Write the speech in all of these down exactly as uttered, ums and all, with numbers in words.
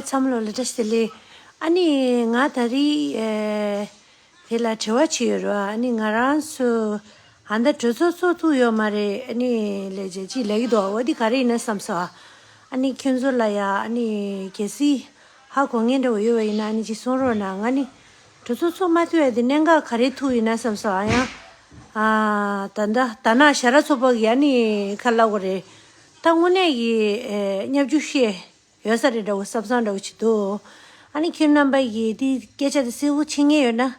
ཚང་མ་ལ་བཀྲ་ཤིས་བདེ་ལེགས། ཨ་ནི་ང་ད་རེས་ཨེ་དེ་ལ་དྲི་བ་ཅིག་ཡོད་རེད་བ། ཨ་ནི་ང་རང་ཚོ་ཨ་ད་གྲོས་ཚོགས་ཚོགས་ཐུབ་ཡོད་མ་རེད། ཨ་ནི་ལས་བྱེད་ཅིག་ལས་ཀྱི་འདུག་འོ་དེ་ག་རེ་ཡིན་ན་བསམ་སོང་། ཨ་ནི་ཁྱོད་ཚོ་ལ་ཡ་ཨ་ནི་གལ་སྲིད་ཧ་གོ་མཁན་འདྲ་བོ་ཡོད་པ་ཡིན་ན་ཨ་ནི་ཅིག་གསུང་རོགས་གནང་། ང་ནི་གྲོས་ཚོགས་ཚོགས་མ་ཐུབ་ཡ་དེ་གནད་འགག་ག་རེ་ཐུག་ཡིན་ན་བསམ་སོང་། ཨ་ཡང་ཨ་ད་ད་ད་ནང་ཞྭ་ར་ཚོགས་པ་གི་ཨ་ནི་ཁ་ལབ་དགོས་རེད། ད་དངོས་གནས་ཀྱི་ཨེ་བརྙས་བཅོས་བཤད་ཡོད་ས་རེད་འདྲ་བོ་བསམ་བསམ་འདྲ་བོ་ཅིག་འདུག་ཨ་ནི་ཁྱེད་རྣམ་པ་ཡིས་དེ་སྐད་ཆ་དེ་གསལ་བོ་ཤེས་མཁན་ཡོད་ན་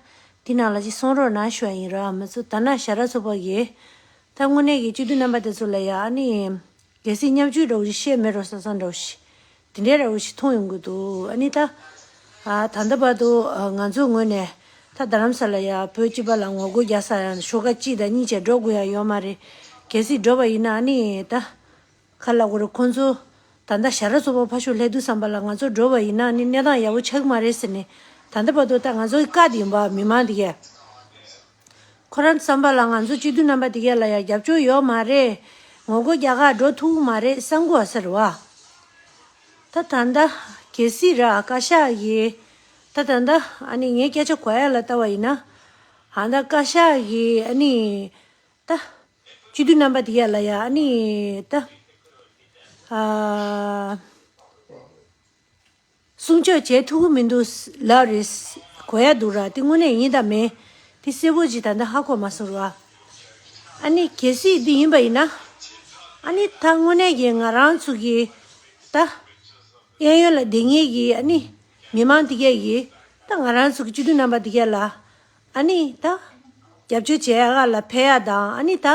དེ་ནང་ལ་ཅིག་གསུང་རོགས་གནང་ཞུ་བ་ཡིན་ར། མི་ཚོ་ད་ནང་ཞྭ་ར་ཚོགས་པ་གིས་ད་དངོས་གནས་ཀྱི་སྤྱི་འཐུས་རྣམ་པ་དེ་ཚོ་ལ་ཡ་ཨ་ནི་གལ་སྲིད་བརྙས་བཅོས་འདྲ་བོ་ཅིག་བཤད་མེད་རོགས་བསམ་བསམ་འདྲ་བོ་ཞིག་དེ་འདྲའི་འདྲ་བོ་ཞིག་མཐོང་ཡོང་གི་འདུག་ཨ་ནི་ད་ཨ་ད་ལྟ་བར་དུ་ཨ་ང་ཚོའི་ངོས་ནས་ད་རྡ་རམ་ས་ལ་ཡ་བོད་སྤྱི་པ་ལ་ངོ་རྒོལ་རྒྱག་ས་ཡ་ཤོག་ཁག་གཅིག་དང་གཉིས་བྱས་འགྲོ་དགོས་ཡ་ཡོད་མ་རེད། གལ་སྲིད་འགྲོ་བ་ཡིན་ན་ཨ་ནི་ད། ཁ་ལ་གོ་རེ་ཁོང་ཚོ་ད་ལྟ་ཞྭ་ར་ཚོགས་པ་ཕར་ཕྱོགས་སླེབས་དུས་ཙམ་པ་ལ་ང་ཚོ་འགྲོ་བ་ཡིན་ན་ནི་གནས་སྟངས་ཡག་པོ་ཆགས་ཀྱི་མ་རེད་ཟེར་ནས། ད་ལྟ་བར་དུ་ད་ང་ཚོ་གི་བཀའ་དེ་ཡིན་པ། མི་མང་དེ་གས་ཁོ་རང་ཙམ་པ་ལ་ང་ཚོ་སྤྱི་འཐུས་རྣམ་པ་དེ་གས་ལ་ཡང་རྒྱབ་སྐྱོར་ཡོད་མ་རེད། ངོ་རྒོལ་རྒྱག་ག་འགྲོ་ཐུབ་ཀྱི་མ་རེད་བསམ་གོ་ཟེར་བ། ད་ད་ལྟ་གལ་སྲིད་ར་བཀའ་ཤག་གིས་ད་ད་ལྟ་ཨ་ནི་ངའི་སྐད་ཆ་གོ་ཡ་ལ་ལྟ་བ་ཡིན་ན། ད་ལྟ་བཀའ་ཤག་གིས་ཨ་ནི། ད། སྤྱི་འཐུས་རྣམ་པ་དེ་གས་ལ་ཡ་ཨ་ནི་ད། ཨ། སྲུང་སྐྱོབ་བྱེད་ཐུབ་ཀྱི་མི་འདུག་ལབ་རེད། གོ་ཡ་འདུག་ར། དེ་དངོས་གནས་ཡིན་དང་མིན་དེ་གསལ་པོ་ཅིག་ད་ལྟ་ཧ་གོ་མ་སོང་ར། ཨ་ནི་གལ་སྲིད་འདི་ཡིན་པ་ཡིན་ན། ཨ་ནི་ད་དངོས་གནས་ཀྱི་ང་རང་ཚོ་གི་ད། གཡས་གཡོན་ལ་བསྡད་མཁན་གྱི་ཨ་ནི་མི་མང་དེ་གས་ཀྱིས་ད་ང་རང་ཚོ་གི་སྤྱི་འཐུས་རྣམ་པ་དེ་གས་ལ། ཨ་ནི་ད་རྒྱབ་སྐྱོར་བྱེད་ཡག་ལ་ཕེབས་ཡག་དང་། ཨ་ནི་ད་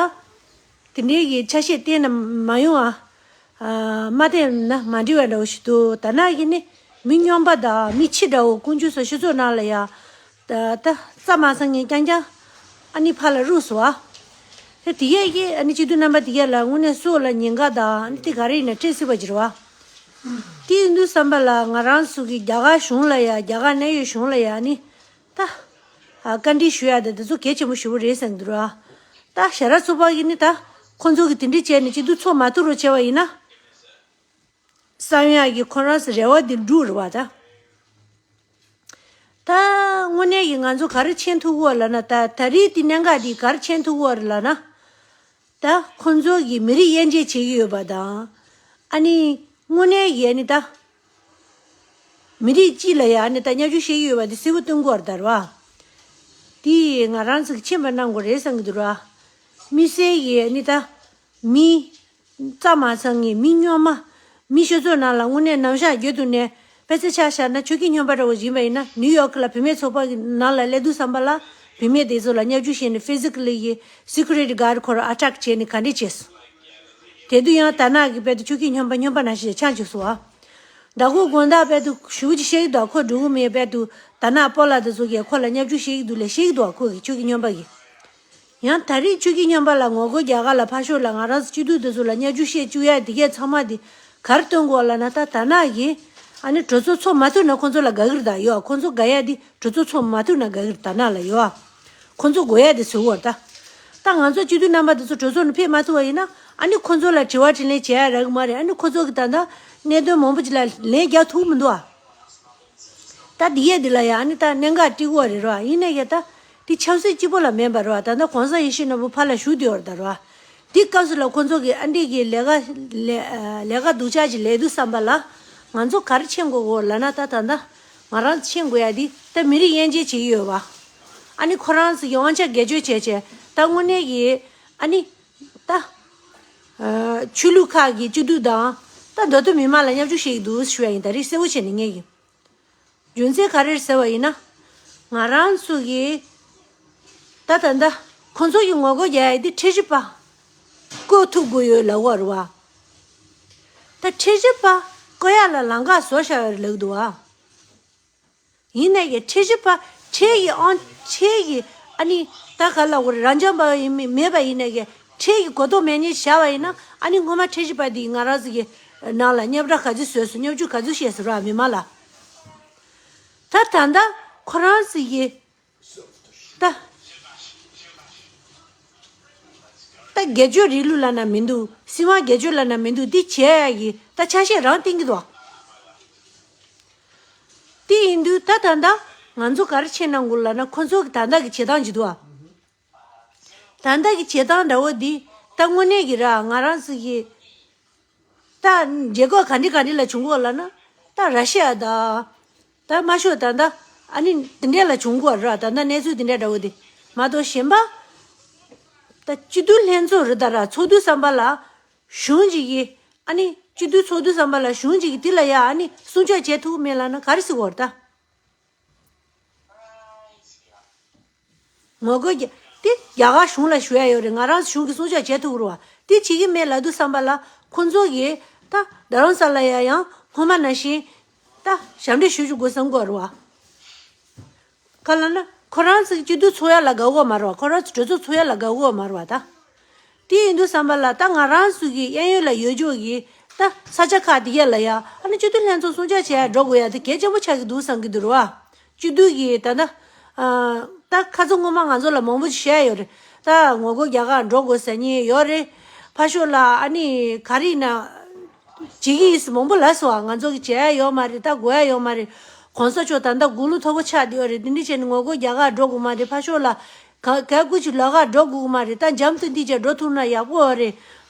དེ་འདྲའི་གི་ཆ་ཤས་བསྟན་ན་མ་ཡོང་ཨ། ཨ་མ་བསྟན་ན་མ་འགྲིག་པ་འདྲ་བོ་ཞིག་འདུག་ད་ནང་གི་ནི་མི་སྨྱོན་པ་དང་མི་ཕྱི་འདྲ་བོ་ཀུན་སྤྱོད་སོགས་སྤྱི་ཚོགས་ནང་ལ་ཡ་ད་ད་རྩ་མ་ཚང་ངས་རྐྱང་རྐྱང་ཨ་ནི་ཕར་ལ་རུག་སོང་ཨ། དེ་དེ་གས་ཀྱི་ཨ་ནི་སྤྱི་འཐུས་རྣམ་པ་དེ་གས་ལ་དངོས་གནས་སྲོག་ལ་ཉེན་ཁ་དང་ཨ་ནི་དེ་ག་རེ་ཡིན་ན་འཕྲད་སྲིད་པ་ཅིག་རེད་བ། དེ་ཡིན་དུས་ཙམ་པ་ལ་ང་རང་ཚོ་གི་རྒྱ་གར་གཞུང་ལ་ཡ། རྒྱ་གར་གནད་ཡོད་གཞུང་ལ་ཡ་ཨ་ནི། ད། ཨ་བཀའ་འདྲི་ཞུ་ཡ་དེ་དེ་ཚོ་གལ་ཆེན་པོ་ཞེ་པོ་རེད་བསམ་གྱི་འདུག་ར། ད་ཞྭ་ར་ཚོགས་པ་གིས་ནི་ད་ཁོང་ཚོ་གིས་དེ་འདྲ་བྱས་ནས་སྤྱི་འཐུས་ཚོགས་མ་ཐུབ་རོགས་བྱས་པ་ཡིན་ན། ས་ཡོང་ཡ་གི་ཁོ་རང་ཚོ་རེ་བ་དེ་འགྲུབ་རེད་བ་ད། ད་དངོས་གནས་ཀྱི་ང་ཚོ་ག་རེ་མཁྱེན་ཐུབ་ཀྱི་ཡོད་ལབ་ན། ད་ད་རེས་དེ་གནད་འགག་དེ་ག་རེ་མཁྱེན་ཐུབ་ཀྱི་ཡོད་རེད་ལབ་ན། ད་ཁོང་ཚོ་གིས་མི་རིགས་དབྱེ་འབྱེད་བྱེད་ཀྱི་ཡོད་པ་དང་། ཨ་ནི་དངོས་གནས་ཀྱི་ཨ་ནི་ད། མི་རིགས་གཅིག་ལ་ཡ་ཨ་ནི་ད་བརྙས་བཅོས་བྱེད་ཀྱི་ཡོད་པ་དེ་གསལ་པོ་སྟོན་གྱི་ཡོད་རེད་ད་རེད་བ། དེ་ང་རང་ཚོ་གིས་མཁྱེན་པ་གནང་དགོས་རེད་བསམ་གྱི་འདུག་ར། དམིགས་བསལ་གྱི་ཨ་ནི་ད། མི། རྩ་མ་ཚང་གི་མི་སྨྱོན་མ། མི་སྤྱི་ཚོགས་ནང་ལ་དངོས་གནས་ནམ་ཞག་རྒྱུན་དུ་ནས་དཔེ་ཆ་ཆ་བཞག་ན་ཆོས་ཀྱི་སྨྱོན་པ་འདྲ་བོ་ཡིན་པ་ཡིན་ན། ནིའུ་ཡོག་ལ་བུད་མེད་ཚོགས་པ་གི་ནང་ལ་སླེབས་དུས་ཙམ་པ་ལ་བུད་མེད་དེ་ཚོ་ལ་བརྙས་བཅོས་བྱས་ནས་ཕི་ཟི་ཀ་ལི་གི་སི་ཀུ་རི་ཊི་གྷར་ཌི་ཁོ་རང་ཨ་ཊེག་བྱས་ནས་ག་འདྲས་བྱས་སོང་། དེ་དུས་ཡང་ད་ནག་གི་དཔེ་དུ་ཆོས་ཀྱི་སྨྱོན་པ་སྨྱོན་པ་ནང་བཞིན་ཆགས་བཅུག་སོང་བ། ཟླ་གོང་དགོང་དག་དཔེ་དུ་ཞུ་གི་བཤད་ཀྱི་འདུག་ཁོ་འགྲོ་གི་མེད། དཔེ་དུ་ད་ནག་སྤོ་ལགས་དེ་ཚོ་གིས་ཁོ་ལ་བརྙས་བཅོས་བྱེད་ཀྱི་འདུག་ལབ་བཤད་ཀྱི་འདུག་ཁོ་གིས་ཆོས་ཀྱི་སྨྱོན་པ་གིས། ཡང་ད་རེས་ཆོས་ཀྱི་སྨྱོན་པ་ལ་ངོ་རྒོལ་རྒྱག་ག་ལ་ཕར་ཕྱོགས་ལ་ང་རང་ཚོ་སྤྱི་འཐུས་དེ་ཚོ་ལ་བརྙས་བཅོས་བཤད་བཅུག་ཡ་དེ་གས་ཚང་མ་དེ་ག་རེ་སྟོན་དགོས་ལབ་ན། ད་ད་ནག་གིས་ཨ་ནི་གྲོས་ཚོགས་ཚོགས་མ་ཐུབ་ན་ཁོང་ཚོ་ལ་དགའ་གི་རེད་ད་ཡོ། ཁོང་ཚོ་དགའ་ཡ་དེ་གྲོས་ཚོགས་ཚོགས་མ་ཐུབ་ན་དགའ་གི་རེད། ད་ནག་ལ་ཡོ། ཁོང་ཚོ་དགོས་ཡ་དེ་བཟོ་གི་ཡོད་རེད་ད། ད་ང་ཚོ་སྤྱི་འཐུས་རྣམ་པ་དེ་ཚོ་གྲོས་ཚོགས་ནང་ཕེབས་མ་ཐུབ་པ་ཡིན་ན། ཨ་ནི་ཁོང་ཚོ་ལ་དྲི་བ་དྲིས་ལན་བྱེད་ཡ་རག་གི་མ་རེད། ཨ་ནི་ཁོང་ཚོ་གིས་ད་ལྟ་གནད་དོན་མང་པོ་ཅིག་ལ་ལན་རྒྱག་ཐུབ་མི་འདུག་ཨ། ད་འདི་ཡས་འདི་ལ་ཡ་ཨ་ནི་ད་གནད་འགག་དཀྲིགས་པ་རེད་རོ། ཡིན་ནའི་ད་འདི་ཆབ་སྲིད་གཅིག་པོ་ལ་མིན་པ་རོ། ད་ལྟ་གོང་ས་ཡིད་བཞིན་ནོར་བུ་ཕར་ལ་བཞུགས་བསྡད་ཡོད་རེད་ད་རོ། འདི་སྐབས་སུ་ལ་ཁོང་ཚོ་གིས་ཨ་འདི་གི་ལས་ཀ་ལས་ལས་ཀ་སྡུག་ཅག་ཅིག་ལས་དུས་ཙམ་པ་ལ་ང་ཚོ་ག་རེ་མཁྱེན་དགོས་གོ་ལབ་ན། ད་ད་ལྟ་ང་རང་ཚོ་མཁྱེན་དགོས་ཡ་འདི་ད་མི་རིགས་དབྱེ་འབྱེད་བྱེད་ཀྱི་ཡོད་པ། ཨ་ནི་ཁོ་རང་ཚོ་གི་དབང་ཆ་སྒེར་གཅོད་བྱས་བྱས། ད་དངོས་གནས་ཀྱི་ཨ་ནི་ད་ཆོས་ལུགས་ཁག་གི་སྤྱི་འཐུས་དང་ད་མདོ་སྟོད་མི་མང་ལ་བརྙས་བཅོས་བྱེད་ཀྱི་འདུག་ཞུ་ཡ་ཡིན། ད་རེས་གསལ་པོ་བྱས་ནས་ངས་ཀྱི། རྒྱུ་མཚན་ག་རེ་རེད་ཟེར་བ་ཡིན་ན། ང་རང་ཚོ་གིས་ད་ད་ལྟ་ཁོང་ཚོ་གི་ངོ་རྒོལ་རྒྱག་ཡ་དེ་ཁྲིམས་ཞིབ་པ་བསྐོ་ཐུབ་དགོས་ཡོད་ལབ་པ་རེད་བ། ད་ཁྲིམས་ཞིབ་པ་བསྐོ་ཡ་ལ་ལམ་ཁ་བཟོ་བཞག་ཡོད་རེད་ལབ་ཀྱི་འདུག་བ། ཡིན་ནའི་གི་ཁྲིམས་ཞིབ་པ་ཁྲིམས་ཀྱི་ཨང་ཁྲིམས་ཀྱི་ཨ་ནི་ད་ག་ལབ་དགོས་རེད། རང་འཇགས་པ་ཡིན་མིན་མེད་པ་ཡིན་ནའི་གི་ཁྲིམས་ཀྱི་གོ་རྟོགས་མེད་མཁན་བཞག་པ་ཡིན་ན། ཨ་ནི་སྔོན་མ་ཁྲིམས་ཞིབ་པ་དེས་ང་རང་ཚོ་གི་ནང་ལ་རྙོག་དྲ་ག་ཚོད་བཟོས་སོང་། བརྙས་བཅོས་ག་ཚོད་བྱས་སོང་ར་མི་མང་ལ། ད་ད་ལྟ་ཁོ་རང་ཚོ་གི་ད་ད་སྒེར་གཅོད་རིང་ལུགས་ལབ་ན་མི་འདུག་སྲིད་དབང་སྒེར་གཅོད་ལབ་ན་མི་འདུག་འདི་བྱས་ཡ་གི་ད་ཆ་ཤས་རང་བསྟན་གྱི་འདུག་ད་ད་ལྟ་ང་ཚོ་ག་རེ་བྱེད་གནང་དགོས་ལབ་ན། ཁོ་ཚོ་གི་ད་ལྟ་གི་བྱེད་སྟངས་ཅིག་འདུག་ཨ། ད་ལྟ་གི་བྱེད་སྟངས་འདྲ་བོ་འདི་ད་དངོས་གནས་ཀྱི་ར། ང་རང་ཚོ་གི་ད་རྒྱལ་ཁབ་ག་འདྲ་ག་འདྲ་ལ་བྱུང་གོ་ལབ་ན། ད་ར་ཤི་ཡ་ད་ད་མ་ཤོད། ད་ད་ཨ་ནི་དེ་འདྲ་ལ་བྱུང་གོ་ར། ད་ད་གནས་ཚུལ་དེ་འདྲ་འདྲ་བོ་དེ་མ་གཏོགས་གཞན་པ། ད་སྤྱི་འཐུས་ལྷན་ཚོགས་རེད་ད་ར། ཚོགས་དུས་ཙམ་པ་ལ་གཞུང་གཅིག་གིས། ཨ་ནི་སྤྱི་འཐུས་ཚོགས་དུས་ཙམ་པ་ལ་གཞུང་གཅིག་གིས་དེ་ལ་ཡ་ཨ་ནི་སྲུང་སྐྱོབ་བྱེད་ཐུབ་མེད་ལབ་ན་ག་རེ་ཟེར་དགོས་རེད་ད། ངོ་རྒོལ་རྒྱག་དེ་རྒྱ་གར་གཞུང་ལ་ཞུ་ཡ་ཡོད་རེད། ང་རང་གཞུང་གིས་སྲུང་སྐྱོབ་བྱེད་ཐུབ་རེད་བ། དེ་བྱེད་ཀྱི་མེད་ལབ་དུས་ཙམ་པ་ལ་ཁོང་ཚོ་གིས་ད་རྡ་རམ་ས་ལ་ཡ་ཡང་སྔོན་མ་ནང་བཞིན་ད་ཞབས་འདྲེན་ཞུ་ཞུ་དགོས་བསམ་གྱི་ཡོད་རེད་བ། ག་ལབ་ན་ཁོ་རང་ཚོ་སྤྱི་འཐུས་ཚོགས་ཡ་ལ་དགའ་གི་ཡོད་མ་རེད་བ། ཁོ་རང་ཚོ་གྲོས་ཚོགས་ཚོགས་ཡ་ལ་དགའ་གི་ཡོད་མ་རེད་བ་ད། དེ་ཡིན་དུས་ཙམ་པ་ལ་ད་ང་རང་ཚོ་གི་གཡས་གཡོན་ལ་ཡོད་ཆོག་གི་ད་ས་ཆ་ཁག་དེ་ག་ལ་ཡ་ཨ་ནི་སྤྱི་འཐུས་ལྷན་ཚོགས་སྲུང་སྐྱོབ་བྱེད་ཡ་འགྲོ་དགོས་ཡ་དེ་གལ་ཆེན་པོ་ཆགས་ཀྱི་འདུག་བསམ་གྱི་འདུག་རེད་བ། སྤྱི་འཐུས་ཀྱི་ད་ད་ཨ་ད་ཁ་སང་སྔོན་མ་ང་ཚོ་ལ་མང་པོ་ཞིག་བཤད་ཡོད་རེད། ད་ངོ་རྒོལ་རྒྱག་གར་འགྲོ་དགོས་ཟེར་མཁན་ཡོད་རེད། ཕར་ཕྱོགས་ལ་ཨ་ནི་ག་རེ་ཡིན་ན། བྱེད་ཀྱི་ཡིན་ཟེར་མང་པོ་ལབ་སོང་བ། ང་ཚོ་གི་བྱེད་ཡ་ཡོད་མ་རེད། ད་དགོས་ཡ་ཡོད་མ་རེད། གོང་ས་མཆོག་ད་ལྟ་དགུང་ལོ་མཐོ་པོ་ཆགས་བསྡད་ཡོད་རེད། དེ་འདྲ་བྱས་ནས་ངོ་རྒོལ་རྒྱག་གར་འགྲོ་དགོས་མ་རེད། ཕར་ཕྱོགས་ལ་ག་ག་སྐུ་མཁྱེན་ལོགས་ཀ་འགྲོ་དགོས་མ་རེད། ད་འཇམ་ཏོང་ཏོ་བྱས་འགྲོ་ཐུབ་ན་ཡག་པོ་རེད་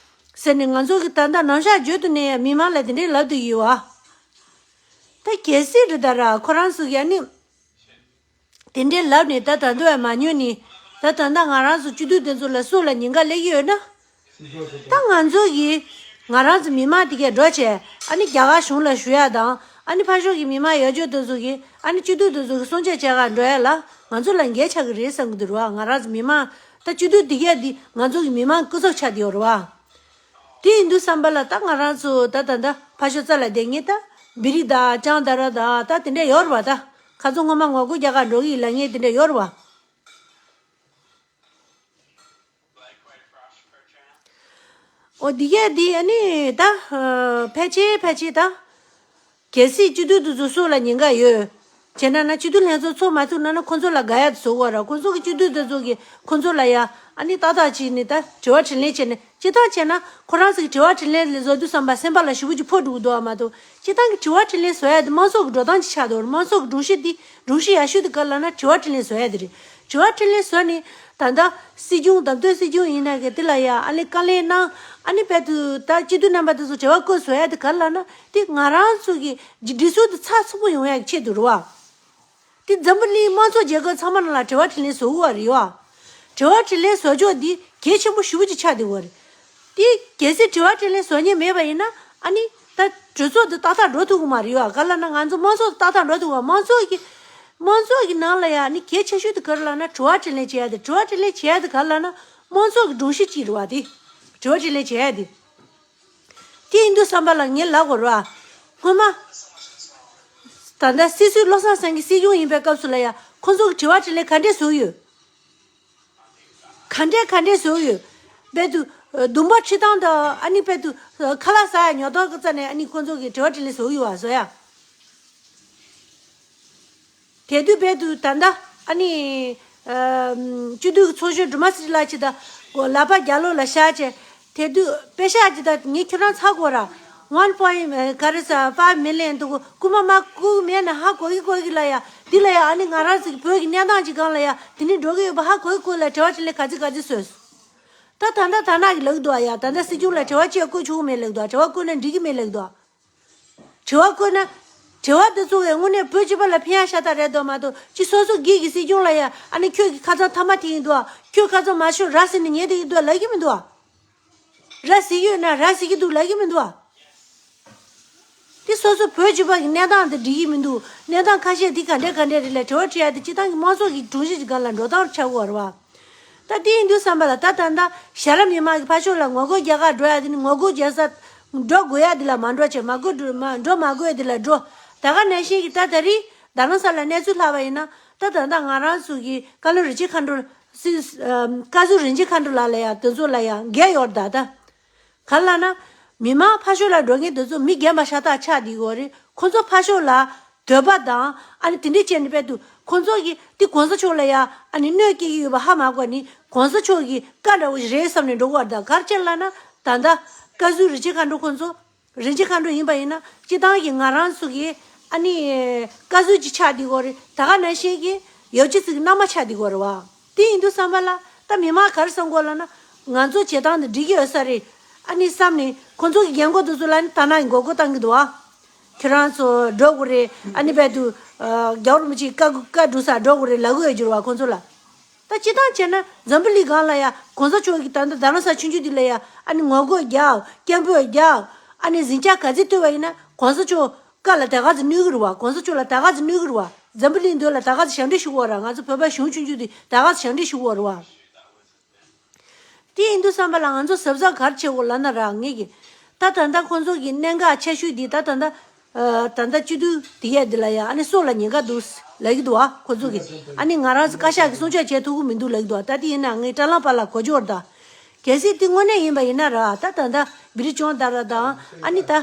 ཟེར་ནས་ང་ཚོ་གི་ད་ལྟ་ནམ་ཞག་བརྗོད་དུ་ནས་ཡང་མི་མང་ལ་དེ་འདྲ་ལབ་བསྡད་ཡོད་བ། ད་གལ་སྲིད་རེད་ད་ར། ཁོ་རང་ཚོ་གི་ཨ་ནི། དེ་འདྲའི་ལབ་ནས་ད་ད་དུང་ཡང་མ་ཉོན་ནི། ད་ད་ལྟ་ང་རང་ཚོ་སྤྱི་འཐུས་དེ་ཚོ་ལ་སུ་ལ་ཉེན་ཁ་སླེབས་ཀྱི་ཡོད་ན། ད་ང་ཚོ་གིས་ང་རང་ཚོ་མི་མང་དེ་གས་འགྲོ་བྱས་ཨ་ནི་རྒྱ་གར་གཞུང་ལ་ཞུ་ཡ་དང་ཨ་ནི་ཕར་ཕྱོགས་ཀྱི་མི་མང་ཡོད་ཆོག་དེ་ཚོ་གིས་ཨ་ནི་སྤྱི་འཐུས་དེ་ཚོ་གིས་སྲུང་སྐྱོབ་བྱེད་གར་འགྲོ་ཡ་ལ་ང་ཚོ་ལ་འགན་ཆགས་ཀྱི་རེད་བསམ་གྱི་འདུག་རེད་བ། ང་རང་ཚོ་མི་མང་ད་སྤྱི་འཐུས་དེ་གས་འདི་ང་ཚོ་གི་མི་མང་སྐུ་ཚབ་ཆགས་བསྡད་ཡོད་རེད་བ། དེ་ཡིན་དུས་ཙམ་པ་ལ་ད་ང་རང་ཚོ་ད་ད་ད་ཕར་ཕྱོགས་རྩ་ལ་བསྡད་མཁན་ད་བི་རི་དང་ལྕང་དར་དང་ད་དེ་འདྲ་ཡོད་རེད་བ། ད་ཁ་སང་སྔོན་མ་ངོ་རྒོལ་རྒྱག་གར་འགྲོ་གི་ཡིན་ལབ་མཁན་དེ་འདྲ་ཡོད་རེད་བ། འོ་འདི་གས་འདི་ཨ་ནི་ད་ཕལ་ཆེར་ཕལ་ཆེར་ད། གལ་སྲིད་སྤྱི་འཐུས་དེ་ཚོ་སུ་ལ་ཉེན་ཁ་ཡོད་བྱས་ན་ན། སྤྱི་འཐུས་ལྷན་ཚོགས་ཚོགས་མ་ཐུབ་ན་ན་ཁོ་ཚོ་ལ་དགའ་ཡ་དེ་བཟོ་དགོས་ར། ཁོ་ཚོ་གི་སྤྱི་འཐུས་དེ་ཚོ་གི་ཁོ་ཚོ་ལ་ཡ་ཨ་ནི་ཏག་ཏག་བྱས་ནས་ད་དྲི་བ་དྲིས་ལན་བྱས་ནས་སྤྱིར་བཏང་བྱས་ན་ཁོ་རང་ཚོ་གི་དྲི་བ་དྲིས་ལན་ལ་བཟོ་དུས་ཙམ་པ་སེམས་པ་ལ་ཞེ་པོ་ཅིག་ཕོག་འགྲོ་གི་འདུག་བ་མ་གཏོགས་སྤྱིར་བཏང་གི་དྲི་བ་དྲིས་ལན་བཟོ་ཡ་དེ་དམངས་གཙོ་གི་འགྲོ་སྟངས་ཅིག་ཆགས་འདུག་དམངས་གཙོ་གི་སྒྲོམ་གཞི་དེ་སྒྲོམ་གཞི་ཡག་ཤོས་དེ་ག་ལ་ན་དྲི་བ་དྲིས་ལན་བཟོ་ཡ་དེ་རེད། དྲི་བ་དྲིས་ལན་བཟོས་ནས་ད་ལྟ་སྲིད་སྐྱོང་བདམས་ཐོན་སྲིད་སྐྱོང་ཡིན་ན་གི་དེ་ལ་ཡ་ཨ་ནི་བཀའ་ལན་གནང་། ཨ་ནི་བལ་དུ་ད་སྤྱི་འཐུས་རྣམ་པ་དེ་ཚོ་དྲི་བ་བཀོད་བཟོ་ཡ་དེ་ག་ལ་ན་དེ་ང་རང་ཚོ་གི་སྒྲིག་སྲོལ་དེ་ཚགས་ཚུད་པོ་ཡོང་ཡ་གི་ཆེད་དུ་རེད་བ། དེ་འཛམ་བུ་གླིང་དམངས་གཙོ་རྒྱལ་ཁབ་ཚང་མ་ནང་ལ་དྲི་བ་དྲིས་ལན་བཟོ་དགོས་པ་རེད་བ། དྲི་བ་དྲིས་ལན་བཟོ་ཕྱོགས་འདི་གལ་ཆེན་པོ་ཞེ་པོ་ཅིག་ཆགས་བསྡད་ཡོད་རེད། དེ་གལ་སྲིད་དྲི་བ་དྲིས་ལན་བཟོ་མཁན་མེད་པ་ཡིན་ན་ཨ་ནི་ད་གྲོས་ཚོགས་འདི་ཏག་ཏག་འགྲོ་ཐུབ་ཀྱི་མ་རེད་བ། ག་ལ་ན་ང་ཚོ་དམངས་གཙོ་འདི་ཏག་ཏག་འགྲོ་ཐུབ་བ། དམངས་གཙོ་གི་དམངས་གཙོ་གི་ནང་ལ་ཡ་ཨ་ནི་གལ་ཆེ་ཤོས་དེ་ག་རེ་ལབ་ན་དྲི་བ་དྲིས་ལན་བྱེད་ཡ་དེ། དྲི་བ་དྲིས་ལན་བྱེད་ཡ་དེ་ག་རེ་ལབ་ན་དམངས་གཙོ་གི་སྒྲོམ་གཞི་གཅིག་རེད་བ། དེ་དྲི་བ་དྲིས་ལན་བྱེད་ཡ་དེ། དེ་ཡིན་དུས་ཙམ་པ་ལ་ངས་ལབ་དགོས་རེད་བ། སྔོན་མ་ད་ལྟ་སྲིད་ཟུར་བློ་བཟང་སེང་གེ་སྲིད་སྐྱོང་ཡིན་པའི་སྐབས་སུ་ལ་ཡ་ཁོ་ཚོ་གི་དྲི་བ་དྲིས་ལན་ག་འདྲས་བཟོ་གི་ཡོད། ག་འདྲས་ག་འདྲས་བཟོ་གི་ཡོད། བལ་དུ་ཨ་ལྡུམ་པ་ཁྲིད་སྟངས་དང་ཨ་ནི་བལ་དུ་ཨ་ཁ་ལག་ཟ་ཡ་ཉོ་སྟངས་ཀྱི་རྩ་ནས་ཨ་ནི་ཁོ་ཚོ་གི་དྲི་བ་དྲིས་ལན་བཟོ་གི་ཡོད་བ། བཟོ་ཡ། དེ་དུས་བལ་དུ་ད་ལྟ་ཨ་ནི་ཨ་སྤྱི་འཐུས་ཀྱི་ཚོགས་གཞོན་སྒྲོལ་མ་ཚེ་རིང་ལགས་ཀྱིས་ད་ལག་པ་རྒྱབ་ལོགས་ལ་བཞག་བྱས། དེ་དུས་པེ་ཤག་ཅིག་ད་ངས་ཁྱོད་རང་ཚ་དགོས་ར། ཝན་པོ་ཡིན་ག་རེ་ཟ་ཕའིབ་མི་ལི་ཡན་འདུག་རྐུན་མ་མ་རྐུ་གི་མེད་ན་ཧ་གོ་གི་གོ་གི་ལ་ཡ། འདི་ལ་ཡ་ཨ་ནི་ང་རང་ཚོ་གི་བོད་ཀྱི་གནས་སྟངས་ཅིག་སྒང་ལ་ཡ་དེ་ནི་འགྲོ་གི་ཡོད་པ་ཧ་གོ་གི་གོ་གི་ལ་དྲི་བ་དྲིས་ལན་ག་ཚོད་ག་ཚོད་བཟོས། ད་ད་ལྟ་ད་ནག་གི་ལབ་གི་འདུག་ཨ་ཡ། ད་ལྟ་སྲིད་སྐྱོང་ལ་དྲི་བ་ཅིག་བཀོད་ཆོག་གི་མེད་ལབ་གི་འདུག་དྲི་བ་བཀོད་ན་འགྲིག་གི་མེད་ལབ་གི་འདུག་དྲི་བ་བཀོད་ན། དྲི་བ་འདི་ཚོ་བས་དངོས་གནས་བོད་སྤྱི་པ་ལ་ཕན་ཡག་ཤ་སྟག་རེད་འདུག་མ་གཏོགས་ཅི་སོ་སོ་སྒེར་གྱི་སྲིད་སྐྱོང་ལ་ཡ་ཨ་ནི་ཁྱོད་ཀྱི་ཁ་ཚང་ཐ་མག་འཐེན་གྱི་འདུག་ཨ། ཁྱོད་ཁ་ཚང་མ་ཤོར་ར་ཟེར་ནས་ཉན་བསྡད་ཀྱི་འདུག་ཨ་ལབ་ཀྱི་མི་འདུག་ཨ། ར་ཟེར་གྱི་ཡོད་ན་ར་ཟེར་གྱི་འདུག་ལབ་ཀྱི་མི་འདུག་ཨ། དེ་སོ་སོ་བོད་སྤྱི་པ་གི་གནས་སྟངས་དེ་འགྲིག་གི་མི་འདུག་གནས་སྟངས་ཁ་ཤས་དེ་ག་འདྲས་ག་འདྲས་རེད་ལ་དྲི་བ་དྲི་ཡ་དེ་སྤྱི་བཏང་གི་དམངས་གཙོ་གི་སྒྲོམ་གཞི་ཅིག་སྒང་ལ་འགྲོ་སྟངས་ཆགས་ཀྱི་ཡོད་རེད་བ། ད་དེ་ཡིན་དུས་ཙམ་པ་ལ་ད་ད་ལྟ་ཞྭ་ར་མི་མང་གི་ཕར་ཕྱོགས་ལ་ངོ་རྒོལ་རྒྱག་ག་འགྲོ་ཡ་དེ་ནི་ངོ་རྒོལ་རྒྱག་ས་འགྲོ་དགོས་ཡ་དེ་ལ་མ་འགྲོ་བྱས། མ་དགོས་འགྲོ་མ་འགྲོ་མ་དགོས་ཡ་དེ་ལ་འགྲོ། ད་ག་ནང་བཞིན་གྱི་ད་ད་རེས་རྡ་རམ་ས་ལ་གནས་ཚུལ་ལྷག་པ་ཡིན་ན་ད་ད་ལྟ་ང་རང་ཚོ་གི་བཀའ་བློན་རིན་ཆེན་མཁའ་འགྲོ་སྲིད་བཀའ་ཟུར་རིན་ཆེན་མཁའ་འགྲོ་ལགས་ལ་ཡ་དེ་ཚོ་ལ་ཡ་འགན་ཡོད་རེད་ད། ད་ག་ལ་ན་མི་མང་ཕར་ཕྱོགས་ལ་འགྲོ་མཁན་དེ་ཚོ་མི་རྒན་པ་ཤ་སྟག་ཆགས་བསྡད་ཡོད་རེད། ཁོ་ཚོ་ཕར་ཕྱོགས་ལ་འདོད་པ་དང་ཨ་ནི་དེ་འདྲས་བྱས་ནས་དཔེ་དུ་ཁོང་ཚོ་གིས་དེ་གོང་ས་མཆོག་ལ་ཡ་ཨ་ནི་གནོད་སྐྱེལ་གྱི་ཡོད་པ་ཧ་མ་གོ་ནི་གོང་ས་མཆོག་གི་བཀའ་འདྲ་བོ་ཞིག་རེད་བསམ་ནས་འགྲོ་གི་ཡོད་རེད། ད་ག་རེ་བྱས་ལབ་ན་ད་ལྟ་བཀའ་ཟུར་རིན་ཆེན་མཁའ་འགྲོ་ཁོང་ཚོ་རིན་ཆེན་མཁའ་འགྲོ་ཡིན་པ་ཡིན་ན་སྤྱི་བཏང་གི་ང་རང་ཚོ་གི་ ཨ་ནི་བཀའ་ཟུར་གྱི་ཆགས་བསྡད་ཡོད་རེད། ད་ག་ནང་བཞིན་གྱི་ཡོ་ཅི་ཚིག་གི་མནའ་མ་ཆགས་བསྡད་ཡོད་རེད་བ། དེ་ཡིན་དུས་ཙམ་པ་ལ་ད་མི་མང་ག་རེ་བསམ་གྱི་ཡོད་ལབ་ན། ང་ཚོ་བྱེད་སྟངས་འདི་འགྲིག་གི་ཡོད་ས་རེད། ཨ་ནི་བསམ་ནས་ཁོང་ཚོ་གི་རྒན་གོག་དེ་ཚོ་ལ་ནི་ད་ནང་གི་མགོ་སྐོར་བཏང་གི་འདུག་བ། ཁྱེད་རང་ཚོ་འགྲོ་དགོས་རེད། ཨ་ནི་རྦད་དུ་རྒྱལ་བ་རིན་པོ་ཆེའི་བཀའ་བཀའ་སྒྲུབ་སར་འགྲོ་དགོས་རེད་ལབ་གི་ཡོད་རྒྱུ་རེད་བ་ཁོང་ཚོ་ལ། ད་སྤྱིར་བཏང་བྱས་ན་འཛམ་བུ་གླིང་སྒང་ལ་ཡ་གོང་ས་མཆོག་གིས་ད་ལྟ་རྡ་རམ་ས་ཆུང་ཆུང་འདི་ལ་ཡ་ཨ་ནི་ངོ་རྒོལ་རྒྱག་སྐད་འབོད་རྒྱག་ཨ་ནི་ཟིང་ཆ་ག་ཚོད་བཏོན་པ་ཡིན་ན་གོང་ས་མཆོག་བཀའ་ལ་ད་ག་ཚོད་གནོད་གི་རེད་བ། གོང་ས་མཆོག་ལ་ད་ག་ཚོད་གནོད་གི་རེད་བ། འཛམ་བུ་གླིང་མདུན་ལ་ད་ག་ཚོད་ཞབས་འདྲེན་ཞུ་གི་ཡོད་རེད་བ། ང་ཚོ་བོད་པ་གཞུང་ཆུང་ཆུང་འདི་ད་ག་ཚོད་ཞབས་འདྲེན་ཞུ་གི་ཡོད་རེད་བ། དེ་ཡིན་དུས་ཙམ་པ་ལ་ང་ཚོ་གཟབ་གཟབ་ག་རེ་བྱེད་དགོས་ལབ་ན་ར་ངེད་ཀྱི་ད་ད་ལྟ་ཁོང་ཚོ་གི་གནད་འགག་ཆེ་ཤོས་འདི་ད་ད་ལྟ་ཨ་ད་ལྟ་སྤྱི་འཐུས་དེ་གས་འདི་ལ་ཡ་ཨ་ནི་སྲོག་ལ་ཉེན་ཁ་འདུག་ལབ་ཀྱི་འདུག་བ། ཁོང་ཚོ་གི་ཨ་ནི་ང་རང་ཚོ་བཀའ་ཤག་གི་གསུང་ཆོས་བྱེད་ཐུབ་ཀྱི་མི་འདུག་ལབ་ཀྱི་འདུག་བ། ད་དེ་ཡིན་ན་ངས་དྲ་ལམ་པ་ལ་གོ་ཆོད་ད། གལ་སྲིད་དེ་དངོས་གནས་ཡིན་པ་ཡིན་ན་ར་ད་ད་ལྟ་བི་རི་ཅོང་ད་ར་དང་ཨ་ནི་ད་ཨ་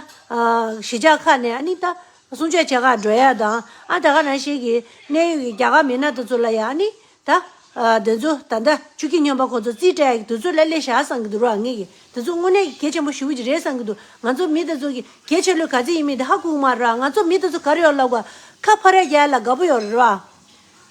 གཞིས་ཆགས་ཁག་ནས་ཨ་ནི་ད་གསུང་ཆོས་བྱེད་གར་འགྲོ་ཡ་དང་ཨ་ད་ག་ནང་བཞིན་གྱི་གནད་ཡོད་ཀྱི་རྒྱ་གར་མི་སྣ་དེ་ཚོ་ལ་ཡ་ཨ་ནི། ད། ཨ་དེ་ཚོ་ད་ལྟ་ཆུ་སྐྱིད་སྨྱོན་པ་ཁོ་ཚོ་རྩིས་སྤྲད་ཡག་གི་དུས་ཚོད་ལ་སླེབས་ཤག་བསམ་གྱི་འདུག་ར་ངེད་ཀྱི་དེ་ཚོ་དངོས་གནས་ཀྱི་གལ་ཆེན་པོ་ཞེ་པོ་ཅིག་རེད་བསམ་གྱི་འདུག་ང་ཚོ་མི་དེ་ཚོ་གི་གལ་ཆེ་ལོས་ག་ཚོད་ཡིན་མིན་དེ་ཧ་གོ་གི་མ་རེད་ར། ང་ཚོ་མི་དེ་ཚོ་ག་རེ་ཡོད་ལབ་དགོས། ཁ་ཕར་ར་རྒྱག་ཡ་ལ་དགའ་པོ་ཡོད་རེད་ར།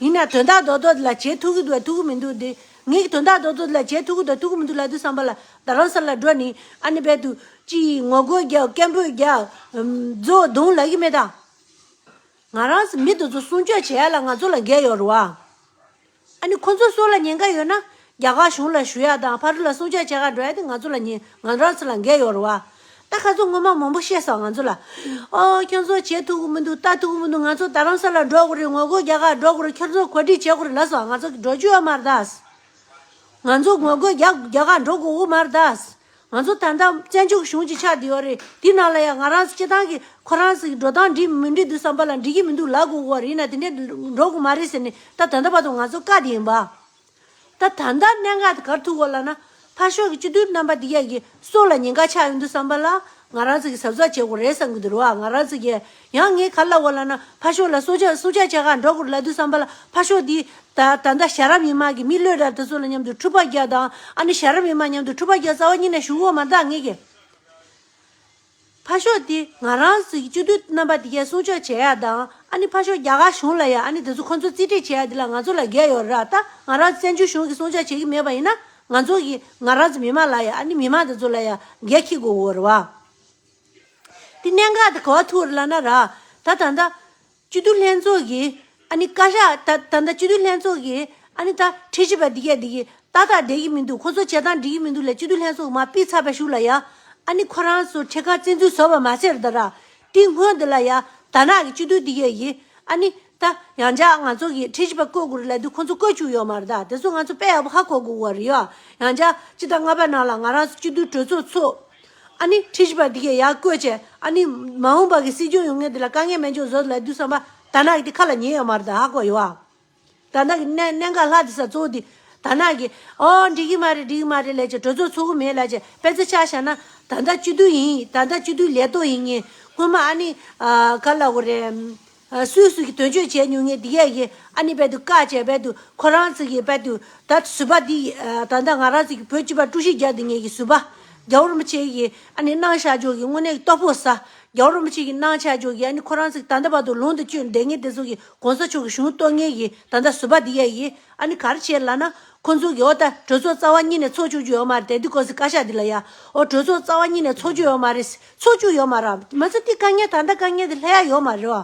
ཡིན་ན་དོན་དག་རྡོག་རྡོག་དེ་ལ་བྱེད་ཐུབ་ཀྱི་འདུག་ཐུབ་ཀྱི་མི་འདུག་དེ་ངེད་ཀྱི་དོན་དག་རྡོག་རྡོག་དེ་ལ་བྱེད་ཐུབ་ཀྱི་འདུག་ཐུབ་ཀྱི་མི་འདུག་ལབ་དུས་ཙམ་པ་ལ་རྡ་རམ་ས་ལ་འགྲོ་ནི་ཨ་ནི་རྦད་དུ་ཅིག་ངོ་རྒོལ་རྒྱག་སྐད་འབོད་རྒྱག་མཛོ་རྡུང་ལབ་ཀྱི་མེད་ད། ང་རང་ཚོ་མི་དེ་ཚོ་སྲུང་སྐྱོབ་བྱེད་ཡ་ལ་ང་ཚོ་ལ་འགན་ཡོད་རེད་བ། ཨ་ནི་ཁོ་ཚོ་སྲོག་ལ་ཉེན་ཁ་ཡོད་ན་རྒྱ་གར་གཞུང་ལ་ཞུ་ཡ་དང་ཕ་རི་ལ་སྲུང་སྐྱོབ་བྱེད་གར་འགྲོ་ཡ་དེ་ང་ཚོ་ལ་ཉེ་ང་རང་ཚོ་ལ་འགན་ཡོད་རེད་བ། ད་ཁ་ཚོ་ངོ་མ་མང་པོ་བཤད་སོང་ང་ཚོ་ལ། ཨོ་ཁྱོད་ཚོ་བྱེད་ཐུབ་ཀྱི་མི་འདུག་ལྟ་ཐུབ་ཀྱི་མི་འདུག་ང་ཚོ་རྡ་རམ་ས་ལ་འགྲོ་དགོས་རེད། ངོ་རྒོལ་རྒྱག་གར་འགྲོ་དགོས་རེད། ཁྱོད་ཚོ་གོ་སྒྲིག་བྱེད་དགོས་རེད་ལབ་སོང་། ང་ཚོ་འགྲོ་རྒྱུ་ཡོད་མ་རེད་ད། ང་ཚོ་ངོ་རྒོལ་རྒྱག་རྒྱག་གར་འགྲོ་དགོས་ཀྱི་མ་རེད་ད། ང་ཚོ་ད་ལྟ་བཙན་བྱོལ་གཞུང་གཅིག་ཆགས་བསྡད་ཡོད་རེད། དེ་ནང་ལ་ཡང་ང་རང་ཚོ་སྤྱི་བཏང་གི་ཁོ་རང་ཚོ་གི་འགྲོ་སྟངས་འགྲིག་མི་འགྲིག་དུས་ཙམ་པ་ལ་འགྲིག་གི་མི་འདུག་ལབ་དགོས་ཀྱི་ཡོད་རེད། ཡིན་ན་དེ་འདྲས་འགྲོ་དགོས་མ་རེད་ཟེར་ནས་ད་ད་ལྟ་བར་དུ་ང་ཚོ་བཀག་བསྡད་ཡིན་པ། ད་ད་ལྟ་གནད་འགག་དེ་ག་རེ་ཐུག་ཡོད་ལབ་ན། ཕར་ཕྱོགས་ཀྱི་སྤྱི་འཐུས་རྣམ་པ་འདི་གས་ཀྱི་སྲོག་ལ་ཉེན་ཁ་ཆགས་ཡོང་དུས་ཙམ་པ་ལ་ང་རང་ཚོ་གི་གཟབ་གཟབ་བྱེད་དགོས་རེད་བསམ་གྱི་འདུག་རེད་བ། ང་རང་ཚོ་གི་ཡང་ངས་ག་རེ་ལབ་ཡོད་ལབ་ན། ཕར་ཕྱོགས་ལ་སྲུང་སྐྱོབ་སྲུང་སྐྱོབ་བྱེད་གར་འགྲོ་དགོས་རེད་ལབ་དུས་ཙམ་པ་ལ་ཕར་ཕྱོགས་འདི་ད་ད་ལྟ་ཞྭ་ར་མི་མང་གི་མི་གློད་ར་དེ་ཚོ་ལ་མཉམ་དུ་འཁྲུག་པ་རྒྱག་དང་ཨ་ནི་ཞྭ་ར་མི་མང་མཉམ་དུ་འཁྲུག་པ་རྒྱག་རྩ་བ་ཉིད་ནས་ཞུ་གི་ཡོད་མ་རེད་ད་ངེད་ཀྱི། ཕར་ཕྱོགས་དེ་ང་རང་ཚོའི་སྤྱི་འཐུས་རྣམ་པ་དེ་གས་སྲུང་སྐྱོབ་བྱེད་ཡ་དང་ཨ་ནི་ཕར་ཕྱོགས་རྒྱ་གར་གཞུང་ལ་ཡ་ཨ་ནི་དེ་ཚོ་ཁོ་ཚོ་རྩིས་སྤྲད་བྱེད་ཡ་དེ་ལ་ང་ཚོ་ལ་འགན་ཡོད་རེད་ད། ང་རང་བཙན་བྱོལ་གཞུང་གིས་སྲུང་སྐྱོབ་བྱེད་ཀྱི་མེད་པ་ཡིན་ན་ང་ཚོ་གིས་ང་རང་ཚོ་མི་མང་ལ་ཡ་ཨ་ནི་མི་མང་དེ་ཚོ་ལ་ཡ་འགན་འཁྱེར་དགོས་ཡོད་རེད་བ། དེ་གནད་འགག་དེ་ག་པར་ཐུག་རེད་ལབ་ན་ར། ད་ད་ལྟ་སྤྱི་འཐུས་ལྷན་ཚོགས་ཀྱིས་ཨ་ནི་བཀའ་ཤག་ད་ད་ལྟ་སྤྱི་འཐུས་ལྷན་ཚོགས་ཀྱིས་ཨ་ནི་ད་ཁྲི་བཞི་པ་འདི་གས་འདི་གིས་ཏག་ཏག་འགྲིག་གི་མི་འདུག་ཁོ་ཚོ་བྱེད་སྟངས་འགྲིག་གི་མི་འདུག་ལབ་སྤྱི་འཐུས་ལྷན་ཚོགས་མར་ཕུད་ཚར་བའི་གཞུག་ལ་ཡ། ཨ་ནི་ཁོ་རང་ཚོ་ཁྲི་ཁར་བཙན་འཛུལ་བཟོས་པ་མ་ཟད་ར་ད་ར། དེའི་སྔོན་དེ་ལ་ཡ་དར་ནག་གི་སྤྱི་འཐུས་འདི་གས་ཀྱིས་ཨ་ནི་ད་ཡང་བསྐྱར་ང་ཚོ་གིས་ཁྲི་བཞི་པ་བསྐོ་དགོས་རེད་ལབ་དུས་ཁོ་ཚོ་བསྐོ་བཅུག་ཡོད་མ་རེད་ད། དེ་ཚོ་ང་ཚོ་དཔེ་ཡག་པོ་ཧ་གོ་དགོས་པ་རེད་ཡ། ཡང་བསྐྱར་སྤྱི་ཟླ་ལྔ་པའི་ནང་ལ་ང་རང་ཚོ་སྤྱི་འཐུས་གྲོས་ཚོགས་ཚོགས། ཨ་ནི་ཁྲི་བཞི་པ་འདི་གས་ཡར་བསྐོས་བྱས་ཨ་ནི་མ་འོངས་པ་གི་སྲིད་སྐྱོང་ཡོང་མཁན་འདི་ལ་དཀའ་ངལ་མེད་འཇོག་བཟོ་ལབ་དུས་ཙམ་པ་དར་ནག་གི་དེ་ཁ་ལ་ཉན་ཡོད་མ་རེད་ད། ཧ་གོ་ཡོད་ཨ། དར་ནག་གི་གནད་གནད་འགག་ལྷག་དེ་ས་གཙོ་བོ་འདི་དར་ནག་གི་ཨོ་འགྲིག་གི་མ་རེད་འགྲིག་གི་མ་རེད་ལབ་བྱས་གྲོས་ཚོགས་ཚོགས་གི་མེད་ལབ་བྱས་དཔེ་ཆ་ཆ་བཞག་ན་ད་ལྟ་སྤྱི་འཐུས་ཡིན་ད་ལྟ་སྤྱི་འཐུས་ལས་ཐོག་ཡིན་ངེས་སྔོན་མ་ཨ་ནི་ག་ལབ་དགོས་རེད། སུས་སུ་གིས་དོན་གཅོད་བྱས་མྱོང་ངེས་འདི་གས་ཀྱིས་ཨ་ནི་རྦད་དེ་བཀག་བྱས་རྦད་དེ་ཁོ་རང་ཚོ་གིས་རྦད་དེ་ད་ཟུར་པ་འདི་ད་ལྟ་ང་རང་ཚོ་གི་བོད་སྤྱི་པ་དཀྲུག་ཤིང་རྒྱག་བསྡད་མཁན་གྱི་ཟུར་པ་རྒྱལ་བ་རིན་པོ་ཆེ་གིས་ཨ་ནི་གནང་བཞག་ཅོག་གི་དངོས་གནས་ཀྱི་ལྟོ་ཕོག་ཟ། རྒྱལ་བ་རིན་པོ་ཆེ་གིས་གནང་བཞག་ཅོག་གི་ཨ་ནི་ཁོ་རང་ཚོ་གི་ད་ལྟ་བར་དུ་ལུང་དུ་བསྐྱོད་བསྡད་མཁན་དེ་ཚོ་གི་གོང་ས་མཆོག་གི་གཞུང་གཏོར་མཁན་གྱི་ད་ལྟ་ཟུར་པ་འདི་གས་ཀྱིས་ཨ་ནི་ག་རེ་བྱས་ལབ་ན་ཁོ་ཚོ་གིས་ཨོ་ད་གྲོས་ཚོགས་རྩ་བ་ཉིད་ནས་ཚོགས་བཅུག་རྒྱུ་ཡོད་མ་རེད། དེ་དུས་སྐབས་སུ་བཀའ་ཤག་འདི་ལ་ཡ་ཨོ་གྲོས་ཚོགས་རྩ་བ་ཉིད་ནས་ཚོགས་རྒྱུ་ཡོད་མ་རེད། ཚོགས་རྒྱུ་ཡོད་མ་རེད། མ་ཚད་དེ་དཀའ་ངལ་ད་ལྟ་དཀའ་ངལ་དེ་སླེབས་ཡ་ཡོད་མ་རེད་བ།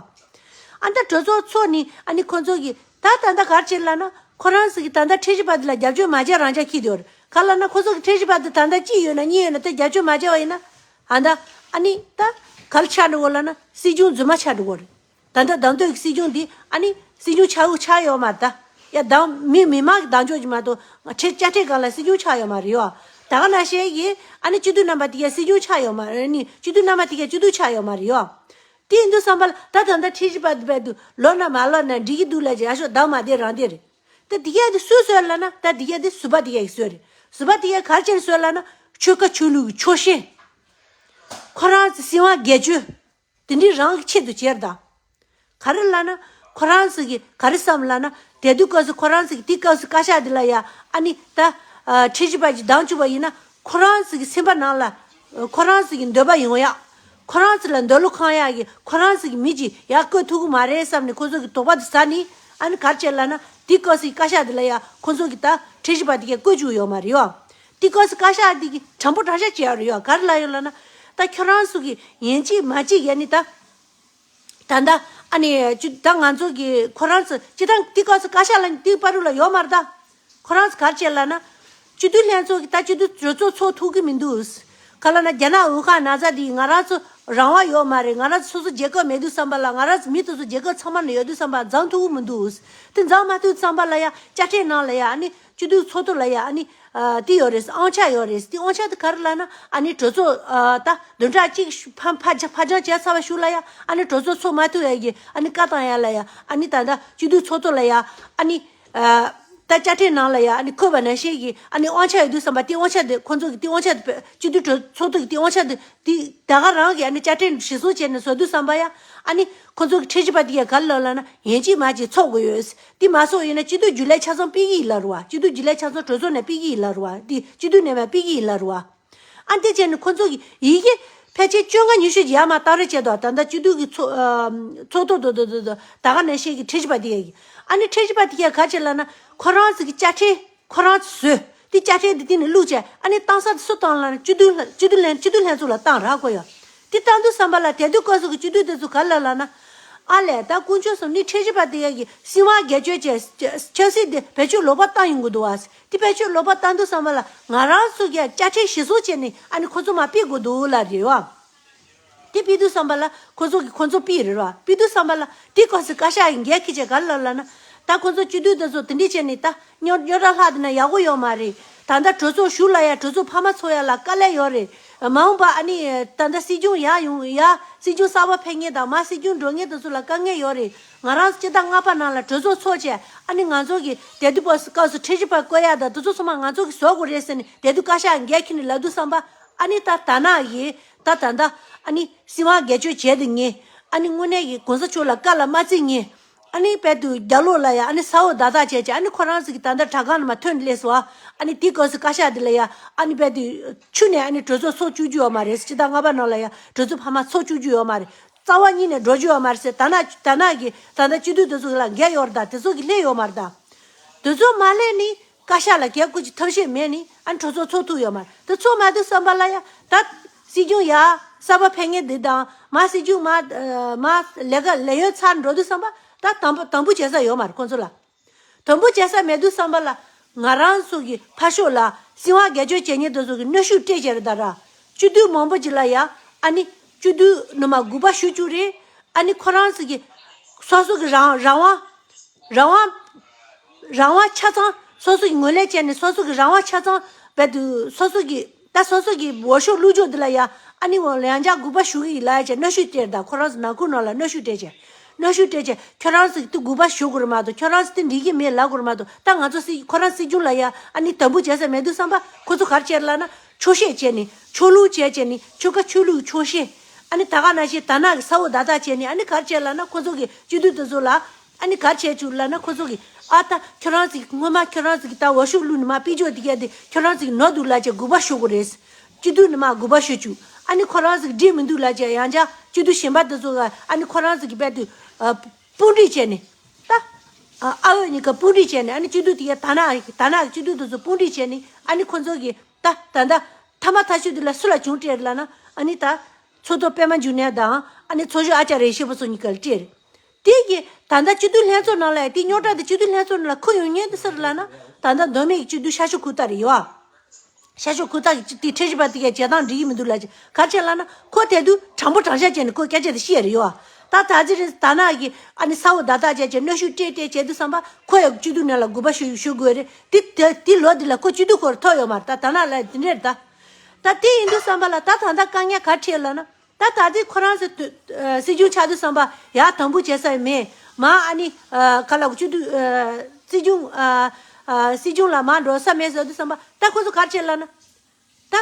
ཨ་ད་གྲོས་ཚོགས་ཚོགས་ནི་ཨ་ནི་ཁོ་ཚོ་གིས་ད་ད་ལྟ་ག་རེ་བྱེད་ལབ་ན་ཁོ་རང་ཚོ་གིས་ད་ལྟ་ཁྲི་བཞི་པ་འདི་ལ་རྒྱབ་སྐྱོར་མ་བྱས་རང་འཇགས་འཁྱེར་བསྡད་ཡོད་རེད། ག་ལབ་ན་ཁོ་ཚོ་གི་ཁྲི་བཞི་པ་འདི་ད་ལྟ་གཅིག་ཡོད་ན་གཉིས་ཡོད་ན་དེ་རྒྱབ་སྐྱོར་མ་བྱས་པ་ཡིན་ན་ཨ་ད་ཨ་ནི་ད་ག་རེ་ཆགས་འགྲོ་གི་ལབ་ན་སྲིད་སྐྱོང་རྫུན་མ་ཆགས་འགྲོ་གི་རེད། ད་ལྟ་གདམ་གཏོད་ཀྱི་སྲིད་སྐྱོང་འདི་ཨ་ནི་སྲིད་སྐྱོང་ཆགས་འོས་ཆགས་ཡོད་མ་རེད་ད། ཡ་གདམ་མི་མི་མང་གིས་གདམ་འཇོག་གི་མ་གཏོགས་ཁྲི་དཔྱ་ཁྲལ་སྒང་ལ་སྲིད་སྐྱོང་ཆགས་ཡོད་མ་རེད་ཡ། ད་ག་ནང་བཞིན་གྱི་ཨ་ནི་སྤྱི་འཐུས་རྣམ་པ་དེ་གས་སྲིད་སྐྱོང་ཆགས་ཡོད་མ་རེད། ཨ་ནི་སྤྱི་འཐུས་རྣམ་པ་དེ་གས་སྤྱི་འཐུས་ཆགས་ཡོད་མ་རེད་ཡ། དེ་ཡིན་དུས་ཙམ་པ་ལ་ད་ད་ལྟ་ཁྲི་བཞི་པ་འདི་རྦད་དེ་ལོག་ན་མ་ལོག་ན་འགྲིག་གི་འདུག་ལབ་ཀྱི་ཡག་ཤོས་གདམ་མ་བསྡད་རང་བསྡད་རེད། ད་འདི་གས་དེ་སུས་བཟོས་ལབ་ན་ད་འདི་གས་དེ་ཟུར་པ་འདི་གས་ཀྱིས་བཟོས་རེད། ཟུར་པ་འདི་གས་ག་རེ་བྱས་ནས་བཟོས་ལབ་ན་ཆོལ་ཁ་ཆོས་ལུགས་ཀྱི་ཕྱོགས་ཞེན། ཁོ་རང་ཚོ་སྲིད་དབང་སྒེར་གཅོད། དེ་འདྲའི་རང་གི་ཆེད་དུ་བྱས་རེད་ད། ག་རེ་ལབ་ན། ཁོ་རང་ཚོ་གིས་ག་རེ་བསམ་ལབ་ན། དེ་དུས་སྐབས་སུ་ཁོ་རང་ཚོ་གིས་དེ་སྐབས་སུ་བཀའ་ཤག་འདི་ལ་ཡ་ཨ་ནི་ད། ཨ་ཁྲི་བཞི་པ་ཅིག་གདམ་བཅུག་པ་ཡིན་ན་ཁོ་རང་ཚོ་གི་སེམས་པ་ནང་ལ། ཁོ་རང་ཚོ་གི་འདོད་པ་ཡོང་ཡ། ཁོ་རང་ཚོ་ལ་འདོད་བློ་ཁེངས་ཡག་གི་ཁོ་རང་ཚོ་གི་མི་གཅིག་ཡར་བསྐོ་ཐུབ་ཀྱི་མ་རེད་བསམ་ནས་ཁོ་ཚོ་གི་དོགས་པ་དེ་ཟ་ནས། ཨ་ནི་ག་རེ་བྱས་ལབ་ན། དེའི་སྐབས་སུ་བཀའ་ཤག་དེ་ལ་ཡ་ཁོ་ཚོ་གི་ད་ཁྲི་ཞིབ་པ་དེ་གས་བསྐོ་བཅུག་ཡོད་མ་རེད་ཡོ། དེའི་སྐབས་སུ་བཀའ་ཤག་དེ་གི་དྲང་པོ་དྲང་བཞག་བྱས་ཡོད་རེད་ཡོ། ག་རེ་ལབ་ཡོད་ལབ་ན། ད་ཁྱོད་རང་ཚོ་གི་ཡིན་གཅིག་མིན་གཅིག་ཡ་ནི་ད། ད་ལྟ་ཨ་ནི་ཅི་ད་ང་ཚོ་གི་ཁོ་རང་ཚོ་སྤྱི་བཏང་དེ་སྐབས་སུ་བཀའ་ཤག་ལ་དེའི་བར་དུ་ལ་ཡོད་མ་རེད་ད། ཁོ་རང་ཚོ་ག་རེ་བྱས་ལབ་ན། སྤྱི་འཐུས་ལྷན་ཚོགས་ཀྱི་ད་སྤྱི་འཐུས་གྲོས་ཚོགས་ཚོགས་ཐུབ་ཀྱི་མི་འདུག། ག་ལབ་ན་རྒྱ་ནག་ཝུ་ཧན་ན་ཚ་དེ་ང་རང་ཚོ་རང་དབང་ཡོད་མ་རེད། ང་རང་ཚོ་སོ་སོ་རྒྱལ་ཁབ་མེད་དུས་ཙམ་པ་ལ། ང་རང་ཚོ་མི་དེ་ཚོ་རྒྱལ་ཁབ་ཚང་མ་ནས་ཡོད་དུས་ཙམ་པ་འཛོམས་ཐུབ་ཀྱི་མི་འདུག། དེ་འཛོམས་མ་ཐུབ་ཙམ་པ་ལ་ཡ་བཅའ་ཁྲིམས་ནང་ལ་ཡ་ཨ་ནི་སྤྱི་འཐུས་ཚོགས་གཙོ་ལ་ཡ་ཨ་ནི་ཨ་དེ་ཡོད་རེད། དབང་ཆ་ཡོད་རེད། དེ་དབང་ཆ་དེ་ག་རེ་ལབ་ན། ཨ་ནི་གྲོས་ཚོགས་ཨ་ད་བདུན་ཕྲག་གཅིག་ཕ་ཕ་ཕ་སྦྱང་བྱས་ཚར་བ་གཞུག་ལ་ཡ་ཨ་ནི་གྲོས་ཚོགས་ཚོགས་མ་ཐུབ་ཡ་གི་ཨ་ནི་བཀའ་བཏང་ཡ་ལ་ཡ་ཨ་ནི་ད་ལྟ་སྤྱི་འཐུས་ཚོགས་གཙོ་ལ་ཡ་ཨ་ནི་ཨ་ད་བཅའ་ཁྲིམས་ནང་ལ་ཡ་ཨ་ནི་འཁོད་པ་ནང་བཞིན་གྱི་ཨ་ནི་དབང་ཆ་ཡོད་དུས་ཙམ་པ། དེ་དབང་ཆ་དེ་ཁོང་ཚོ་གི་དེ་དབང་ཆ་དེ་སྤྱི་འཐུས་གྲོས་ཚོགས་གཙོ་གི་དེ་དབང་ཆ་དེ་དེ་ད་ག་རང་གི་ཨ་ནི་བཅའ་ཁྲིམས་གཞིར་བཟུང་བྱས་ནས་བཟོ་དུས་ཙམ་པ་ཡ་ཨ་ནི་ཁོང་ཚོ་གི་ཁྲི་ཞིབ་པ་དེ་གས་ག་རེ་ལབ་ལབ་ན། ཡིན་གཅིག་མིན་གཅིག་ཚོགས་དགོས་ཡོད། དེ་མ་ཚོགས་ཡིན་ན་སྤྱི་འཐུས་རྒྱུན་ལས་ཆ་ཚང་ཕུད་ཀྱི་ཡིན་ལབ་རེད་བ། སྤྱི་འཐུས་རྒྱུན་ལས་ཆ་ཚང་གྲོས་ཚོགས་ནས་ཕུད་ཀྱི་ཡིན་ལབ་རེད་བ། དེ་སྤྱི་འཐུས་ནས་མར་ཕུད་ཀྱི་ཡིན་ལབ་རེད་བ། ཨ་འདི་བྱས་ནས་ཁོ་ཚོ་གི་ཡི་གེ་ཕལ་ཆེར་བཅོ་ལྔ་ཉི་ཤུ་ཅིག་ཡར་མར་བཏང་རེས་བྱས་འདུག། ད་ལྟ་སྤྱི་འཐུས་ཀྱི་ཚོགས་ཨ་ཚོགས་གཙོ་དོ་དོ་དོ་དོ་ད་ག་ནང་བཞིན་གྱི་ཁྲི་ཞིབ་པ་དེ་གས་ཀྱི། ཨ་ནི་ཁྲི་ཞིབ་པ་དེ་གས་ག་རེ་བྱས་ལབ་ན། ཁོ་རང་ཚོ་གི་བཅའ་ཁྲིམས་ཁོ་རང་ཚོས་བཟོས། དེ་བཅའ་ཁྲིམས་དེ་དེ་ནས་བླུགས་བྱས། ཨ་ནི་བཏང་ས་དེ་སུ་བཏང་ལབ་ན། སྤྱི་འཐུས་ལྷན་སྤྱི་འཐུས་ལྷན་སྤྱི་འཐུས་ལྷན་ཚོགས་ལ་བཏང་རག་གོ་ཡ། དེ་བཏང་དུས་ཙམ་པ་ལ་དེ་དུས་སྐབས་སུ་གི་སྤྱི་འཐུས་དེ་ཚོ་ག་རེ་ལབ་ལབ་ན། ཨ་ལས། ད་དཀོན་མཆོག་གསུམ་ནི་ཁྲི་ཞིབ་པ་དེ་གས་ཀྱི་སྲིད་དབང་སྒེར་གཅོད་བྱས་ཆབ་སྲིད་དེ་བེད་སྤྱོད་ལོག་པ་བཏང་ཡོང་གི་འདུག་བ། དེ་བེད་སྤྱོད་ལོག་པ་བཏང་དུས་ཙམ་པ་ལ་ང་རང་ཚོ་གི་བཅའ་ཁྲིམས་གཞིར་བཟུང་བྱས་ནས་ཨ་ནི་ཁོ་ཚོ་མར་ཕུད་དགོས་འདུག་ལབ་རེད་བ། དེ་ཕུད་དུས་ཙམ་པ་ལ་ཁོ་ཚོ་གི་ཁོ་ཚོ་ཕུད་རེད་བ། ཕུད་དུས་ཙམ་པ་ལ་དེ་སྐབས་སུ་བཀའ་ཤག་གིས་འགན་འཁྱེར་བྱས་ག་རེ་ལབ་ལབ་ན། ད་ཁོ་ཚོ་སྤྱི་འཐུས་དེ་ཚོ་དེ་འདྲས་བྱས་ནས་ད་རྙོག་རྙོག་དྲ་ལྷག་བསྡད་ན་ཡག་པོ་ཡོད་མ་རེད། ད་ལྟ་གྲོས་ཚོགས་གཞུག་ལ་ཡ་གྲོས་ཚོགས་འཕར་མ་ཚོགས་ཡ་ལ་དཀའ་ལས་ཡོད་རེད། མ་འོངས་པ་ཨ་ནི་ད་ལྟ་སྲིད་སྐྱོང་ཡར་ཡོང་ཡ་སྲིད་སྐྱོང་གསར་པ་ཕེབས་མཁན་དང་མར་སྲིད་སྐྱོང་འགྲོ་མཁན་དེ་ཚོ་ལ་དཀའ་ངལ་ཡོད་རེད། ང་རང་སྤྱི་ཟླ་ལྔ་པ་ནང་ལ་གྲོས་ཚོགས་ཚོགས་བྱས། ཨ་ནི་ང་ཚོ་གི་དེ་དུས་སྐབས་སུ་ཁྲི་ཞིབ་པ་བསྐོ་ཡ་དང་དེ་ཚོ་ཚང་མ་ང་ཚོ་གིས་བཟོ་དགོས་རེད་ཟེར་ནས་དེ་དུས་བཀའ་ཤག་འགན་འཁྱེར་ནས་ལབ་དུས་ཙམ་པ། ཨ་ནི་ད་ད་ནང་གི་ད་ད་ལྟ་ཨ་ནི་སྲིད་དབང་སྒེར་གཅོད་བྱས་བསྡད་མཁན། ཨ་ནི་དངོས་གནས་ཀྱི་གོང་ས་མཆོག་ལ་བཀའ་ལ་མ་བརྩི་མཁན། ཨ་ནི་དཔལ་དུ་རྒྱ་ལོག་ལ་ཡ་ཨ་ནི་ས་འོག་བརྡ་དག་བྱས་བྱས། ཨ་ནི་ཁོ་རང་ཚོ་གི་ད་ལྟ་དྲ་ཁང་ནང་མར་ཐོན་སླེབས་སོང་། ཨ་ནི་དེའི་སྐབས་སུ་བཀའ་ཤག་དེ་ལ་ཡ་ཨ་ནི་དཔལ་དུ་ཆུ་ནས་ཨ་ནི་གྲོས་ཚོགས་ཚོགས་བཅུག་རྒྱུ་ཡོད་མ་རེད། སྤྱི་ཟླ་ལྔ་པ་ནང་ལ་ཡ་གྲོས་ཚོགས་འཕར་མ་ཚོགས་བཅུག་རྒྱུ་ཡོད་མ་རེད། རྩ་བ་ཉིད་ནས་འགྲོ་རྒྱུ་ཡོད་མ་རེད་ཟེར། ད་ནང་ད་ནང་གི་ད་ལྟ་སྤྱི་འཐུས་དེ་ཚོ་ལ་འགན་ཡོད་རེད་ད། དེ་ཚོ་གི་སླེབས་ཡོད་མ་རེད་ད། དེ་ཚོ་མ་སླེབས་ནི་བཀའ་ཤག་ལ་གལ་ཁུར་གྱི་ཐབས་ཤེས་མེད་ནི་ཨ་ནི་གྲོས་ཚོགས་ཚོགས་ཐུབ་ཡོད་མ་རེད། དེ་ཚོགས་མ་ཐུབ་ཙམ་པ་ལ་ཡ་ད་སྲིད་སྐྱོང་ཡ་གསར་པ་ཕེབས་མཁན་འདི་དང་མར་སྲིད་སྐྱོང་མར་མར་ལས་ཀ་ལས་ཡོལ་ཚར་འགྲོ་དུས་ཙམ་པ་ད་དམ་པོ་དམ་འབུལ་བྱེད་ས་ཡོད་མ་རེད་ཁོང་ཚོ་ལ། དམ་འབུལ་བྱེད་ས་མེད་དུས་ཙམ་པ་ལ་ང་རང་ཚོ་གི་ཕར་ཕྱོགས་ལ་སྲིད་དབང་སྒེར་གཅོད་བྱེད་མཁན་དེ་ཚོ་གི་གནོན་ཤུགས་སྤྲད་བྱས་རེད་ད་ར། སྤྱི་འཐུས་མང་པོ་ཅིག་ལ་ཡ་ཨ་ནི་སྤྱི་འཐུས་ནང་མར་དགོངས་པ་ཞུ་བཅུག་རེད། ཨ་ནི་ཁོ་རང་ཚོ་གི་སོ་སོ་གི་རང་རང་དབང་རང་དབང་རང་དབང་ཆ་ཚང་། སོ་སོ་གི་ངོས་ལེན་བྱས་ནས་སོ་སོ་གི་རང་དབང་ཆ་ཚང་རྦད་དེ་སོ་སོ་གི་ད་སོ་སོ་གི་འོས་ཤོག་བླུག་རྒྱུ་འདི་ལ་ཡ་ཨ་ནི་འོ་ཡང་བསྐྱར་དགོངས་པ་ཞུ་གི་ཡིན་ལབ་བྱས་གནོན་ཤུགས་སྤྲད། ད་ཁོ་རང་ཚོ་ནང་ཁུལ་ནང་ལ་གནོན་ཤུགས་སྤྲད་བྱས། གནོན་ཤུགས་སྤྲད་བྱས་ཁྱོད་རང་ཚོ་གི་ད་དགོངས་པ་ཞུ་དགོས་རེད་མ་གཏོགས། ཁྱོད་རང་ཚོ་དེ་འགྲིག་གི་མེད་ལབ་དགོས་རེད་མ་གཏོགས། ད་ང་ཚོ་སྲིད་ཁོ་རང་སྲིད་སྐྱོང་ལ་ཡ་ཨ་ནི་དམ་འབུལ་བྱེད་ས་མེད་དུས་ཙམ་པ་ཁོ་ཚོ་ག་རེ་བྱས་ལབ་ན། ཆོག་ཤེས་བྱས་ནས་ཆོག་ལུགས་བྱས་བྱས་ནས་ཆོལ་ཁ་ཆོས་ལུགས་ཆོག་ཤེས། ཨ་ནི་ད་ག་ནང་བཞིན་ད་ནང་གི་ས་འོག་བརྡ་དག་བྱས་ནས་ཨ་ནི་ག་རེ་བྱས་ལབ་ན། ཁོ་ཚོ་གི་སྤྱི་འཐུས་དེ་ཚོ་ལ་ཨ་ནི་ག་རེ་བྱས་བཅུག་ལབ་ན། ཁོ་ཚོ་གི་ཨ་ད་ཁྱོད་རང་ཚོ་གི་སྔོན་མ་ཁྱོད་རང་ཚོ་གི་ད་འོས་ཤོག་བླུགས་ནས་མར་ཕུད་རྒྱུ་དེ་གས་དེ་ཁྱོད་རང་ཚོ་གི་ནོར་འདུག་ལབ་བྱས་དགོངས་པ་ཞུ་དགོས་རེད། སྤྱི་འཐུས་ནས་མར་དགོངས་པ་ཞུ་བཅུག། ཨ་ནི་ཁོ་རང་ཚོ་གི་འགྲིག་མི་འདུག་ལབ་བྱས་ཡང་བསྐྱར་སྤྱི་འཐུས་གཞན་པ་དེ་ཚོ་ག་ཨ་ནི་ཁོ་རང་ཚོ་གི་རྦད་དེ་ཨ་དཔུང་སྒྲིག་བྱས་ནས་ད་ཨ་ཨ་འོས་གཉིས་ཀ་དཔུང་སྒྲིག་བྱས་ནས། ཨ་ནི་སྤྱི་འཐུས་དེ་གས་ད་ནང་ད་ནང་གི་སྤྱི་འཐུས་དེ་ཚོ་དཔུང་སྒྲིག་བྱས་ནས་ཨ་ནི་ཁོ་ཚོ་གི་ད་ད་ད་མཐའ་མ་མཐའ་མཇུག་དེ་ལ་སུ་ལ་གྱོང་སྤྲད་ལབ་ན། ཨ་ནི་ད་ཚོགས་གཙོ་པད་མ་འབྱུང་གནས་དང་ཨ་ནི་ཚོགས་གཞོན་ཨ་ཅཱརྱ་ཡེ་ཤེས་པ་སོགས་གཉིས་ཀ་ལ་སྤྲད་རེད། དེ་གི་ད་ལྟ་སྤྱི་འཐུས་ལྷན་ཚོགས་ནང་ལ་དེ་རྙོག་དྲ་དེ་སྤྱི་འཐུས་ལྷན་ཚོགས་ནང་ལ་འཁོད་ཡོང་མཁན་དེ་སུ་རེད་ལབ་ན། ད་ལྟ་མདོ་སྨད་ཀྱི་སྤྱི་འཐུས་ཤར་ཕྱོགས་ཁུག་རྟ་རེད་ཡོད་ཨ། ཤར་ཕྱོགས་ཁུག་རྟ་གི་དེ་ཁྲི་ཞིབ་པ་དེ་གས་བྱེད་སྟངས་འགྲིག་གི་མི་འདུག་ལབ་བྱས་ག་རེ་བྱས་ལབ་ན། ཁོ་དེ་དུས་དྲང་པོ་དྲང་བཞག་བྱས་ནས་ཁོས་སྐད་ཆ་དེ་བཤད་རེད་ཡོད་ཨ། ད་ད་ཅི་རེད། ད་ནང་གི་ཨ་ནི་ས་འོག་བརྡ་དག་བྱས་བྱས་གནོན་ཤུགས་སྤྲད་སྤྲད་བྱས་དུས་ཙམ་པ་ཁོ་ཡང་སྤྱི་འཐུས་ནང་ལ་དགོངས་པ་ཞུ་ཞུ་དགོས་རེད། དེ་དེ་དེ་ལོ་དེ་ལ་ཁོ་སྤྱི་འཐུས་སྐོར་ཐོབ་ཡོད་མ་རེད། ད་ད་ནང་ལ་དེ་འདྲ་རེད་ད། ད་དེ་ཡིན་དུས་ཙམ་པ་ལ་ད་ད་ལྟ་དཀའ་ངལ་ག་རེ་འཕྲད་ལབ་ན། ད་ད་ལྟའི་ཁོ་རང་ཚོ་དུ་ཨ་སྲིད་སྐྱོང་ཆགས་དུས་ཙམ་པ་ཡར་དམ་འབུལ་བྱེད་ས་མེད། མར་ཨ་ནི་ཨ་ག་ལ་གོ་སྤྱི་འཐུས་ཨ་སྲིད་སྐྱོང་ཨ་ཨ་སྲིད་སྐྱོང་ལ་མར་འགྲོ་ས་མེད་ཟེར་དུས་ཙམ་པ་ད་ཁོ་ཚོ་ག་རེ་བྱེད་ལབ་ན། ད་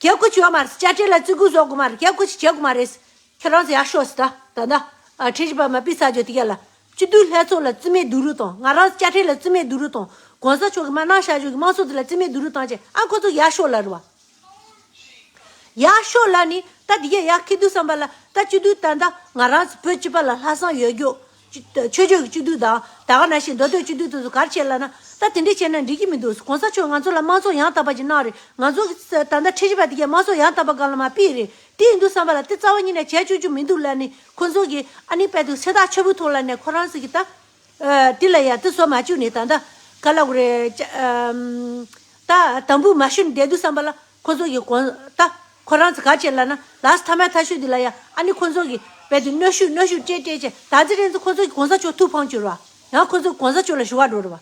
གལ་ཁུར་ཅིག་ཡོད་མ་རེད། བཅའ་ཁྲིམས་ལ་བརྩི་བཀུར་བཟོ་དགོས་མ་རེད། གལ་ཁུར་ཅིག་བྱེད་དགོས་མ་རེད། ཁྱེད་རང་ཚོ་ཡར་ཤོག་ཟེར། ད་ད་ད་ཨ་ཁྲི་ཞིབ་པ་མར་ཕུད་ཚར་རྗེས་དེ་ག་ལ་སྤྱི་འཐུས་ལྷན་ཚོགས་ལ་རྩིས་མེད་སྡུག་རུས་བཏང་། ང་རང་བཅའ་ཁྲིམས་ལ་རྩིས་མེད་སྡུག་རུས་བཏང་། གོང་ས་མཆོག་གི་མར་གནང་བཞག་ཆོག་གི་དམངས་གཙོ་དེ་ལ་རྩིས་མེད་སྡུག་རུས་བཏང་བྱས་ཨ་ཁོ་ཚོ་ཡར་ཤོག་ལབ་རེད་བ། ཡར་ཤོག་ལབ་ནི་ ད་འདི་གས་ཡར་ཁྱེར་དུས་ཙམ་པ་ལ་ད་སྤྱི་འཐུས་ད་ལྟ་ང་རང་ཚོ་བོད་སྤྱི་པ་ལ་ལྷག་བསམ་ཡོད་རྒྱུ། ཆོས་ཕྱོགས་ཀྱི་སྤྱི་འཐུས་དང་ད་ག་ནང་བཞིན་མདོ་སྟོད་སྤྱི་འཐུས་དེ་ཚོ་ག་རེ་བྱེད་ལབ་ན། ད་དེ་འདྲས་བྱས་ན་འགྲིག་གི་མི་འདུག་གོང་ས་མཆོག་ང་ཚོ་ལ་དམངས་གཙོ་ཡང་དག་པ་ཅིག་གནང་རེད། ང་ཚོ་གི་ད་ལྟ་ཁྲིམས་ཞིབ་པ་དེ་གས་དམངས་གཙོ་ཡང་དག་པ་སྒང་ལ་མར་ཕུད་རེད། དེ་ཡིན་དུས་ཙམ་པ་ལ་དེ་རྩ་བ་ཉིད་ནས་བྱས་ཆོག་རྒྱུ་མི་འདུག་ལབ་ནས་ཁོ་ཚོ་གིས་ཨ་ནི་དཔེ་དེ་ཚོད་ལྟ་ཆེན་པོ་ཐོག་ལབ་ནས་ཁོ་རང་ཚོ་གིས་ད། ཨ། དེ་ལ་ཡ་དེ་བཟོ་མ་བཅུག་ནས་ད་ལྟ་ག་ལབ་དགོས་རེད། ཅ་ཨམ། ད་དམ་འབུལ་མ་ཞུས་ནས་བསྡད་དུས་ཙམ་པ་ལ་ཁོ་ཚོ་གིས་གོང་ད་ཁོ་རང་ཚོ་ག་བྱེད་ལབ་ན། ལགས་སོ། མཐའ་མའི་མཐའ་མཇུག་འདི་ལ་ཡ་ཨ་ནི་ཁོ་ཚོ་གིས་རྦད་དེ་གནོན་ཤུགས་གནོན་ཤུགས་སྤྲད་སྤྲད་བྱས། ད་ཚེ་རིང་ཚོ་ཁོ་ཚོ་གིས་གོང་ས་མཆོག་ཐུགས་ཕམ་བཅུག་རེད་བ། ཡང་ཁོ་ཚོ་གོང་ས་མཆོག་ལ་ཞུ་བ་འགྲོ་རེད་བ།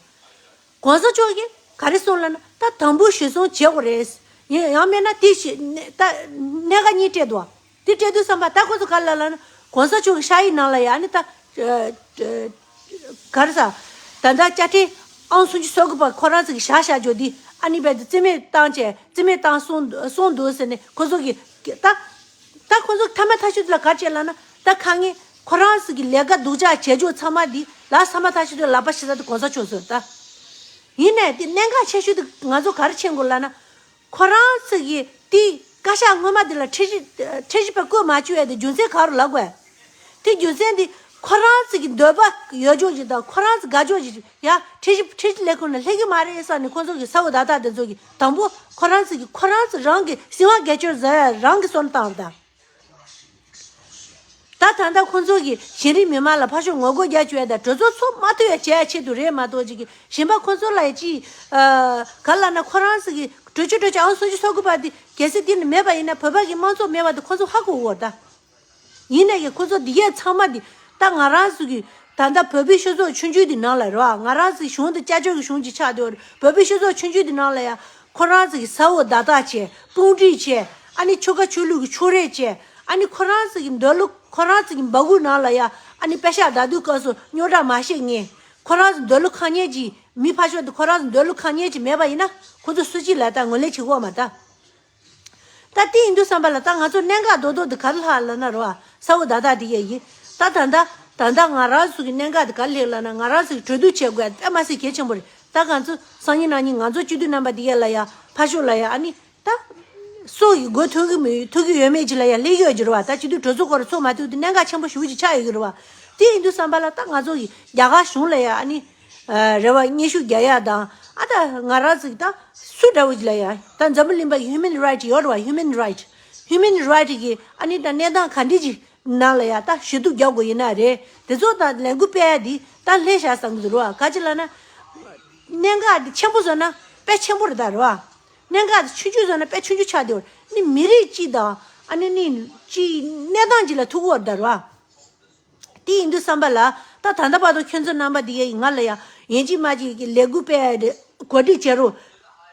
གོང་ས་མཆོག་གིས་ག་རེ་གསུངས་ལབ་ན། ད་དམ་འབུལ་ཞུ་སོང་བྱེད་དགོས་རེད། ཡིན་ཡང་མིན་ན་དེ་ཞིག་ད་གནད་འགག་གཉིས་སྤྲད་འདུག་བ། དེ་སྤྲད་དུས་ཙམ་པ་ད་ཁོ་ཚོ་ག་ལ་ལ་ན་གོང་ས་མཆོག་གི་ཤག་ཡིག་ནང་ལ་ཡ་ཨ་ནི་ད། ཨ། ཨ། ག་རེ་ཟ། ད་ལྟ་བཅའ་ཁྲིམས་ཨང་སུམ་ཅུ་སོ་དགུ་པ་ཁོ་རང་ཚོ་གི་བཞག་བཞག་རྒྱུ་འདི་ཨ་ནི་རྦད་དེ་རྩིས་མེད་བཏང་བྱས་རྩིས་མེད་བཏང་སོང་སོང་འདུག་ཟེར་ནས་ཁོ་ཚོ་གི་ད། ད་ཁོ་ཚོ་མཐའ་མ་མཐའ་གཞུག་དེ་ལ་ག་རེ་བྱས་ལབ་ན། ད་ཁ་ངེས་ཁོ་རང་ཚོ་གི་ལས་ཀ་སྡུག་ཅག་བྱེད་ཕྱོགས་ཚང་མ་འདི་ལ་མཐའ་མ་མཐའ་གཞུག་དེ་ལག་པ་ཕྱི་ས་དེ་གོང་ས་མཆོག་ཚོ་ད། ཡིན་ནའི་དེ་གནད་འགག་ཆེ་ཤོས་དེ་ང་ཚོ་ག་རེ་མཁྱེན་དགོས་ལབ་ན། ཁོ་རང་ཚོ་གིས་དེ་བཀའ་ཤག་སྔོན་མ་དེ་ལ་ཁྲིམས་ཞིབ་ཁྲིམས་ཞིབ་པ་བསྐོས་མ་བཅུག་ཡ་དེ་རྒྱུ་མཚན་ག་རེ་ལབ་དགོས། དེ་རྒྱུ་མཚན་དེ་ཁོ་རང་ཚོ་གི་འདོད་པ་ཡོད་ཕྱོགས་ཅིག་དང་ཁོ་རང་ཚོ་དགའ་ཕྱོགས་ཅིག་ཡ་ཁྲིམས་ཞིབ་ཁྲིམས་ཞིབ་ལས་ཁུངས་ནང་སླེབས་ཀྱི་མ་རེད་བསམ་ནས་ཁོ་ཚོ་གི་ས་འོག་བརྡ་རྟགས་དེ་ཚོ་གི་དང་པོ་ཁོ་རང་ཚོ་གི་ཁོ་རང་ཚོ་རང་གི་སྲིད་དབང་སྒེར་གཅོད་བཟོ་ཡ་རང་གི་བསམ་བློ་བཏང་བ་དང་། ད་ད་ལྟ་ཁོ་ཚོ་གིས་གཞན་རིགས་མི་མང་ལ་ཕར་ཕྱོགས་ངོ་རྒོལ་རྒྱག་བཅུག་ཡ་དང་གྲོས་ཚོགས་ཚོགས་མ་ཐུབ་ཡ་བྱེད་ཡ་ཆེད་དུ་རེད་མ་གཏོགས་ཅིག་གི་གཞན་པ་ཁོ་ཚོ་ལ་ཡ་ཅིག་ཨ། ག་ལབ་ན་ཁོ་རང་ཚོ་གི་གྲོས་ཆོད་གྲོས་ཆོད་ཨང་སུམ་ཅུ་སོ་དགུ་པ་དེ་གལ་སྲིད་དེ་ནི་མེད་པ་ཡིན་ན་བོད་པ་གི་དམངས་གཙོ་མེད་པ་དེ་ཁོ་ཚོ་ཧ་གོ་གོ་ད། ཡིན་ནའི་ཁོ་ཚོ་འདི་གས་ཚང་མ་འདི་ད་ང་རང་ཚོ་གི་ད་ལྟ་བོད་པའི་སྤྱི་ཚོགས་ཆུང་ཆུང་འདི་ནང་ལ་རེད་བ། ང་རང་ཚོའི་གཞུང་འདི་སྐྱབས་བཅོལ་གྱི་གཞུང་ཅིག་ཆགས་བསྡད་ཡོད་རེད། བོད་པའི་སྤྱི་ཚོགས་ཆུང་ཆུང་འདི་ནང་ལ་ཡ་ཁོ་རང་ཚོ་གི་ས་འོག་བརྡ་རྟགས་བྱས་དཔུང་སྒྲིག་བྱས་ཨ་ནི་ཆོལ་ཁ་ཆོས་ལུགས་ཀྱི་ཕྱོགས་རིས་བྱས་ཨ་ནི་ཁོ་རང་ཚོ་གི་འདོད་བློ་ཁོ་རང་ཚོ་གི་འབག་གུ་ནང་ལ་ཡ་ཨ་ནི་པད་ཤག་བརྡ་དོན་སྐབས་སུ་རྙོག་དྲ་མ་བཤད་མཁན་ཁོ་རང་ཚོ་འདོད་བློ་ཁེངས་མཁན་ཅིག་མི་ཕར་ཕྱོགས་དེ་ཁོ་རང་ཚོ་འདོད་བློ་ཁེངས་མཁན་ཅིག་མེད་པ་ཡིན་ན་ཁོ་ཚོ་སུ་གཅིག་ལ་ད་ངོས་ལེན་བྱེད་ཀྱི་ཡོད་མ་རེད་ད། ད་དེ་ཡིན་དུས་ཙམ་པ་ལ་ད་ང་ཚོ་གནད་འགག་རྡོག་རྡོག་འདི་ག་རེ་ལྷག་ལབ་ན་རེད་བ། ས་འོག་བརྡ་རྟགས་དེ་གས་ཡིན། ད་ད་ལྟ་ད་ལྟ་ང་རང་ཚོ་གི་གནད་འགག་དེ་ག་རེ་སླེབས་ལབ་ན་ང་རང་ཚོ་གི་གྲོས་བསྡུར་བྱེད་དགོས་ཡ་དཔེ་མ་སྲིད་གལ་ཆེན་པོ་རེད། ད་ང་ཚོ་སང་ཉིན་གནངས་ཉིན་ང་ཚོ་སྤྱི་འཐུས་རྣམ་པ་དེ་གས་ལ་ཡ་ཕར་ཕྱོགས་ལ་ཡ་ཨ་ནི་ད་སྲོག་གི་མགོ་ཐོན་གི་མི་ཐོན་གི་ཡོད་མེད་ཅིག་ལ་ཡ་སླེབས་ཡོད་ཀྱི་རེད་བ། ད་སྤྱི་འཐུས་གྲོས་ཚོགས་སྐོར་ཚོགས་མ་ཐུབ་དུས་གནད་འགག་ཆེན་པོ་ཞེ་པོ་ཅིག་ཆགས་ཡོད་ཀྱི་རེད་བ། དེ་ཡིན་དུས་ཙམ་པ་ལ་ད་ང་ཚོ་གི་རྒྱ་གར་གཞུང་ལ་ཡ་ཨ་ནི། རེ་བ་སྙན་ཞུ་རྒྱག་ཡ་དང་ཨ་ད་ང་རང་ཚོ་གི་ད་སུ་འདྲ་བོ་ཅིག་ལ་ཡ་ད་འཛམ་བུ་གླིང་པ་གི་human right ཡོད་རེད་བ། human right human right གི་ཨ་ནི་ད་གནས་སྟངས་ག་འདྲ་ཅིག་ནང་ལ་ཡ་ད་ཞུ་གཏུག་རྒྱག་དགོས་ཡིན་ན་རེད། དེ་ཚོ་ད་ལས་འགུལ་སྤེལ་ཡ་འདི་ད་ལྷད་བཞག་བསམ་གི་འདུག་རེད་བ། ག་ཅི་ལབ་ན་གནད་འགག་འདི་ཆེན་པོ་བཟོ་ན་དཔེ་ཆེན་པོ་རེད་ད་རེད་བ། གནད་འགག་འདི་ཆུང་ཆུང་བཟོ་ན་དཔེ་ཆུང་ཆུང་ཆགས་བསྡད་ཡོད་རེད། ནི་མི་རིགས་གཅིག་དང་ཨ་ནི་ནི་གཅིག་གནས་སྟངས་གཅིག་ལ་ཐུག་གི་ཡོད་རེད་ད་རེད་བ། དེ་ཡིན་དུས་ཙམ་པ་ལ་ད་ད་ལྟ་བར་དུ་ཁྱོད་ཚོ་རྣམ་པ་འདི་གས་ང་ལ་ཡ་ཡིན་གཅིག་མིན་གཅིག་གི་ལས་འགུལ་སྤེལ་ཡ་དེ་གོ་སྒྲིག་བྱེད་རོགས།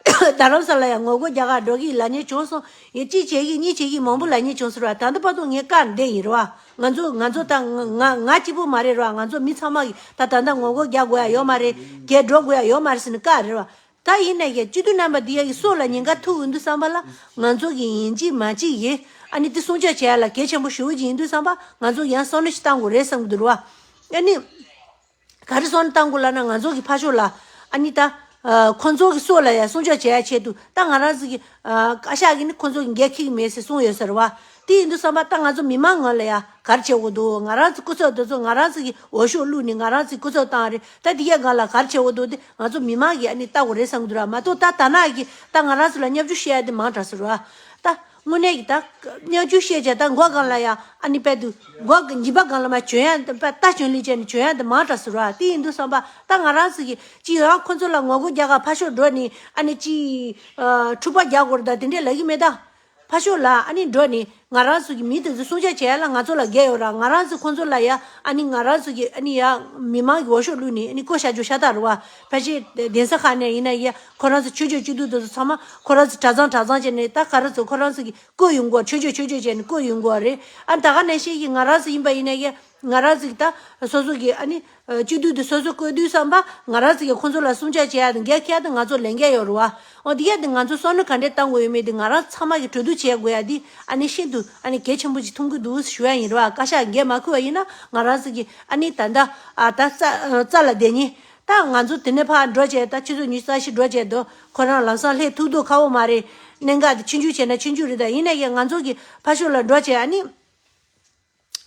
རྡ་རམ་ས་ལ་ཡ་ངོ་རྒོལ་རྒྱག་ག་འགྲོ་གི་ལབ་མཁན་བྱུང་སོང་། ཡིན་གཅིག་བྱེད་ཀྱི་གཉིས་བྱེད་ཀྱི་མང་པོ་ལབ་མཁན་བྱུང་སོང་ར། ད་ལྟ་བར་དུ་ངས་བཀག་བསྡད་ཡིན་རེད་བ། ང་ཚོ་ང་ཚོ་ད་ང་ང་ང་གཅིག་པུ་མ་རེད་ར། ང་ཚོ་མི་ཚང་མ་གི་ད་ད་ལྟ་ངོ་རྒོལ་རྒྱག་དགོས་ཡ་ཡོད་མ་རེད། རྒྱལ་འགྲོ་དགོས་ཡ་ཡོད་མ་རེད་ཟེར་ནས་བཀག་རེད་བ། ད་ཡིན་ནའི་ཡ་སྤྱི་འཐུས་རྣམ་པ་འདི་ཡ་གི་སྲོག་ལ་ཉེན་ཁ་ཐུག་ཡོང་དུས་ཙམ་པ་ལ་ང་ཚོ་གི་ཡིན་གཅིག་མིན་གཅིག་གི་ཨ་ནི་དེ་སྲུང་སྐྱོབ་བྱེད་ཡ་ལ་གལ་ཆེན་པོ་ཞེ་པོ་ཅིག་ཡིན་དུས་ཙམ་པ་ང་ཚོ་ཡང་བསམ་བློ་ཞིག་བཏང་དགོས་རེད་བསམ་གི་འདུག་ར་བ། ཨ་ནི་ག་རེ་བསམ་བློ་བཏང་དགོས་ལབ་ན་ང་ཚོ་གི་ཕར་ཕྱོགས་ལ་ཨ་ནི་ད་ཁོང་ཚོ་གི་སྲོག་ལ་ཡ་སྲུང་སྐྱོབ་བྱེད་ཡ་ཆེད་དུ་ད་ང་རང་ཚོ་གི་བཀའ་ཤག་གིས་ནི་ཁོང་ཚོ་གི་འགན་འཁྱེར་གི་མེད་ཟེར་གསུངས་ཡོད་ཟེར་བ། དེ་ཡིན་དུས་ཙམ་པ་ད་ང་ཚོ་མི་མང་ངོས་ལ་ཡ་ག་རེ་བྱེད་དགོས་འདུག་ང་རང་ཚོ་སྐུ་ཚབ་དེ་ཚོ་ང་རང་ཚོ་གི་འོས་ཤོག་བླུགས་ནས་ང་རང་ཚོ་གི་སྐུ་ཚབ་བཏང་རེད། ད་དེ་གའི་སྒང་ལ་ག་རེ་བྱེད་དགོས་འདུག་དེ་ང་ཚོ་མི་མང་གིས་ཨ་ནི་ལྟ་དགོས་རེད་བསམ་གི་འདུག་ར། མ་གཏོགས་ད་ད་ནག་གི་ད་ང་རང་ཚོ་ལ་བརྙས་བཅོས་བཤད་ཡ་དེ་མང་དྲགས་སོང་ར། ད་དངོས་གནས་ཀྱི་ད་བརྙས་བཅོས་བཤད་བྱས་ད་མགོ་སྒང་ལ་ཡ་ཨ་ནི་དཔེ་དུ་མགོ་གི་མགྱིན་པ་སྒང་ལ་མ་བྱོན་ཡ་དེ་དཔེ་རྟ་བྱོན་ལི་བྱས་ནས་བྱོན་ཡ་དེ་མང་དྲགས་སོང་ར། དེ་ཡིན་དུས་ཙམ་པ་ད་ང་རང་ཚོ་གི་ཅི་ཡང་ཁོ་ཚོ་ལ་ངོ་རྒོལ་རྒྱག་ག་ཕར་ཕྱོགས་འགྲོ་ནི་ཨ་ནི་ཅི་འཁྲུག་པ་རྒྱག་དགོས་རེད་ད་དེ་འདྲས་ལབ་ཀྱི་མེད་ད། ཕར་ཕྱོགས་ལ་ཨ་ནི་འགྲོ་ནི་ང་རང་ཚོ་གི་མི་དེ་ཚོ་སྲུང་སྐྱོབ་བྱེད་ཡ་ལ་ང་ཚོ་ལ་འགན་ཡོད་ར། ང་རང་ཚོ་ཁོང་ཚོ་ལ་ཡ་ཨ་ནི་ང་རང་ཚོ་གི་ཨ་ནི་ཡ་མི་མང་གི་འོས་ཤོག་བླུགས་ནི་ཨ་ནི་བསྐོ་བཞག་རྒྱུ་ཤ་སྟག་རེད་བ། ཕལ་ཆེར་གདན་ས་ཁག་ནས་ཡིན་ན་ཡ་ཁོ་རང་ཚོ་ཆོས་ཕྱོགས་སྤྱི་འཐུས་དེ་ཚོ་ཚང་མ་ཁོ་རང་ཚོ་གྲྭ་ཚང་གྲྭ་ཚང་བྱས་ནས་ད་ག་རེ་ཚོ་ཁོ་རང་ཚོ་གི་བསྐོ་ཡོང་གོ། ཆོས་ཕྱོགས་ཆོས་ཕྱོགས་བྱས་ནས་བསྐོ་ཡོང་གོ་རེད། ཨ་ད་ག་ནང་བཞིན་གྱི་ང་རང་ཚོ་ཡིན་པ་ཡིན་ན་ཡ་ང་རང་ཚོ་གི་ད་སོ་སོ་གི་ཨ་ནི་སྤྱི་འཐུས་དེ་སོ་སོ་བསྐོས་དུས་ཙམ་པ་ང་རང་ཚོ་གི་ཁོང་ཚོ་ལ་སྲུང་སྐྱོབ་བྱེད་ཡ་དང་འགན་འཁྱེར་ཡ་དེ་ང་ཚོ་ལས་འགན་ཡོད་རེད་བ། འོ་དེ་ག་དེ་ང་ཚོ་བསམ་བློ་ག་འདྲས་བཏང་དགོས་ཡོད་མེད་དེ་ང་རང་ཚང་མ་གི་གྲོས་བསྡུར་བྱེད་དགོས་ཡ་དེ་ཨ་ནི་ཤིན་ཏུ་ཨ་ནི་གལ་ཆེན་པོ་ཅིག་མཐོང་གི་འདུག་ཞུ་ཡ་ཡིན་རེད་བ། བཀའ་ཤག་འགན་མ་ཁུར་བ་ཡིན་ན་ང་རང་ཚོ་གི་ཨ་ནི་ད་ལྟ་ཨ་ད་རྩ་རྩ་ལ་བསྡད་ཉེན། ད་ང་ཚོ་དེ་ནས་ཕར་འགྲོ་བྱས་ད་ཆུ་ཚོད་ཉི་ཤུ་རྩ་བཞི་འགྲོ་བྱས་དོ་ཁོ་རང་ལམ་སང་སླེབས་ཐུབ་ཐུབ་ཁག་པོ་མ་རེད། གནད་འགག་དེ་ཆུང་ཆུང་བྱས་ན་ཆུང་ཆུང་རེད། ད་ཡིན་ན་ཡང་ང་ཚོ་གི་ཕར་ཕྱོགས་ལ་འགྲོ་བྱས་ཨ་ནི།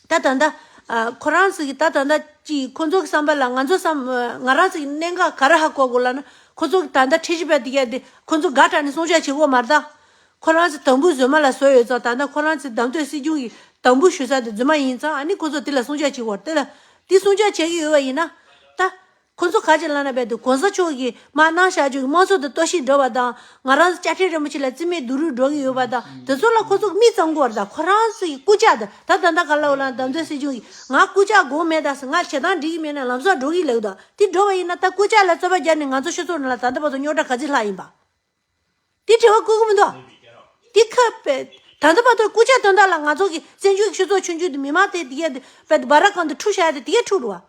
ད་ད་ལྟ་ཨ་ཁོ་རང་ཚོ་གི་ད་ད་ལྟ་ཅི་ཁོ་ཚོ་གི་བསམ་པ་ལ་ང་ཚོ་བསམ་ང་རང་ཚོ་གི་གནད་འགག་ག་རེ་ཧ་གོ་དགོས་ལབ་ན། ཁོ་ཚོ་གི་ད་ལྟ་ཁྲིམས་ཞིབ་པ་དེ་གས་དེ་ཁོ་ཚོ་དགའ་དྲགས་ནས་སྲུང་སྐྱོབ་བྱེད་དགོས་མ་རེད་ད། ཁོ་རང་ཚོ་དམ་འབུལ་རྫུན་མ་ལ་བཟོས་ཡོད་ཙང་། ད་ལྟ་ཁོ་རང་ཚོ་བདམས་ཐོན་སྲིད་སྐྱོང་གི་དམ་འབུལ་ཞུ་ས་དེ་རྫུན་མ་ཡིན་ཙང་། ཨ་ནི་ཁོ་ཚོ་དེ་ལ་སྲུང་སྐྱོབ་བྱེད་དགོས་རེད། དེ་ལ་དེ་སྲུང་སྐྱོབ་བྱེད་ཀྱི་ཡོད་པ་ཡིན་ན་ད། ཁོ་ཚོ་ག་ཅིག་ལབ་ན་རྦད་དེ་གོང་ས་མཆོག་གིས་མར་གནང་བཞག་རྒྱུ་གི་དམངས་གཙོ་དང་ལྟོགས་ཤི་འགྲོ་བ་དང་། ང་རང་ཚོ་བཅའ་ཁྲིམས་རིན་པོ་ཆེ་ལ་རྩིས་མེད་རྡོག་རོལ་འགྲོ་གི་ཡོད་པ་དང་། དེ་ཚོ་ལ་ཁོ་ཚོ་མིག་གཙང་པོ་རེད་ད། ཁོ་རང་ཚོ་ཡི་རྐུབ་བཀྱག་དང་། ད་ད་ལྟ་ག་ལབ་ལབ་ན། བདམས་ཐོན་སྲིད་སྐྱོང་གིས་ང་རྐུབ་བཀྱག་དགོས་མེད་ད་ཟེར། ང་བྱེད་སྟངས་འགྲིག་གི་མེད་ན་ལམ་སང་འགྲོ་གི་ལབ་ད། དེ་འགྲོ་བ་ཡིན་ན་ད་རྐུབ་བཀྱག་ལ་རྩོད་པ་རྒྱག་ནས་ང་ཚོ་སྤྱི་ཚོགས་ནང་ལ་ད་ལྟ་བར་དུ་རྙོག་དྲ་ག་ཚོད་ལྷག་ཡིན་པ། དེ་དྲི་བ་བཀོད་གི་མི་འདུག་དེ་ཁ་པེ་ད་ལྟ་བར་དུ་རྐུབ་བཀྱག་དོན་དག་ལ་ང་ཚོ་གི་བཙན་བྱོལ་གྱི་སྤྱི་ཚོགས་ཆུང་ཆུང་དེ་མི་མང་དེ་དེ་གས་དེ་པེ་སྦ་ར་གང་དུ་འཁྲུག་བཞག་ཡ་དེ་དེ་གས་འཁྲུག་རུ་བ།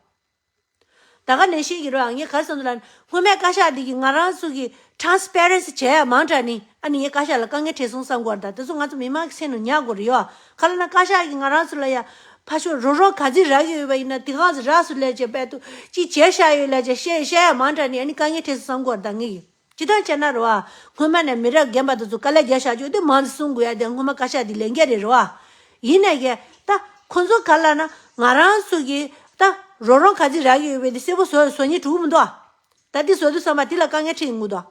ད་ག་ནང་བཞིན་གྱི་རོ། ངས་ག་རེ་བསམ་འདུག་ལབ་ན། སྔོན་མའི་བཀའ་ཤག་འདི་གིས་ང་རང་ཚོ་གི་transparency་བྱས་ཡ་མང་དྲགས་ནི། ཨ་ནི་ངས་བཀའ་ཤག་ལ་དཀའ་ངལ་འཕྲད་སོང་བསམ་གྱི་ཡོད་རེད་ད། དེ་ཚོ་ང་ཚོ་མི་མང་གི་སེམས་ནང་ཉར་དགོས་རེད་ཡོ། ག་ལབ་ན་བཀའ་ཤག་གིས་ང་རང་ཚོ་ལ་ཡ་ཕར་ཕྱོགས་རོགས་རམ་ག་ཚོད་རག་གི་ཡོད་པ་ཡིན་ན། དེ་གང་ཚོད་རག་སོང་ལབ་བྱས་རྦད་དེ་ཅིག་བྱས་བཞག་ཡོད་ལབ་བྱས་བཤད་བཤད་ཡ་མང་དྲགས་ནི། ཨ་ནི་དཀའ་ངལ་འཕྲད་སོང་བསམ་གྱི་ཡོད་རེད་ད་ངས། སྤྱིར་བཏང་བྱས་ན་རེད་བ། སྔོན་མ་ནས་མི་རབས་རྒན་པ་དེ་ཚོ་དཀའ་ལས་རྒྱག་བཞག་རྒྱུ་དེ་མང་ཙམ་གསུང་དགོས་ཡ་དེ་སྔོན་མ་བཀའ་ཤག་དེ་ལས་འགན་རེད་རེད་བ། ཡིན་ནའི་ད་ཁོ་ཚོ་ག་ལབ་ན། ང་རང་ཚོ་གི་ད་རོགས་རམ་ག་ཚོད་རག་གི་ཡོད་པ་དེ་གསལ་པོ་བཟོ་བཟོ་སྙིང་བྲོ་གི་མི་འདུག་ད་དེ་བཟོ་དུས་ཙམ་པ་དེ་ལ་དཀའ་ངལ་འཕྲད་ཀྱི་མི་འདུག་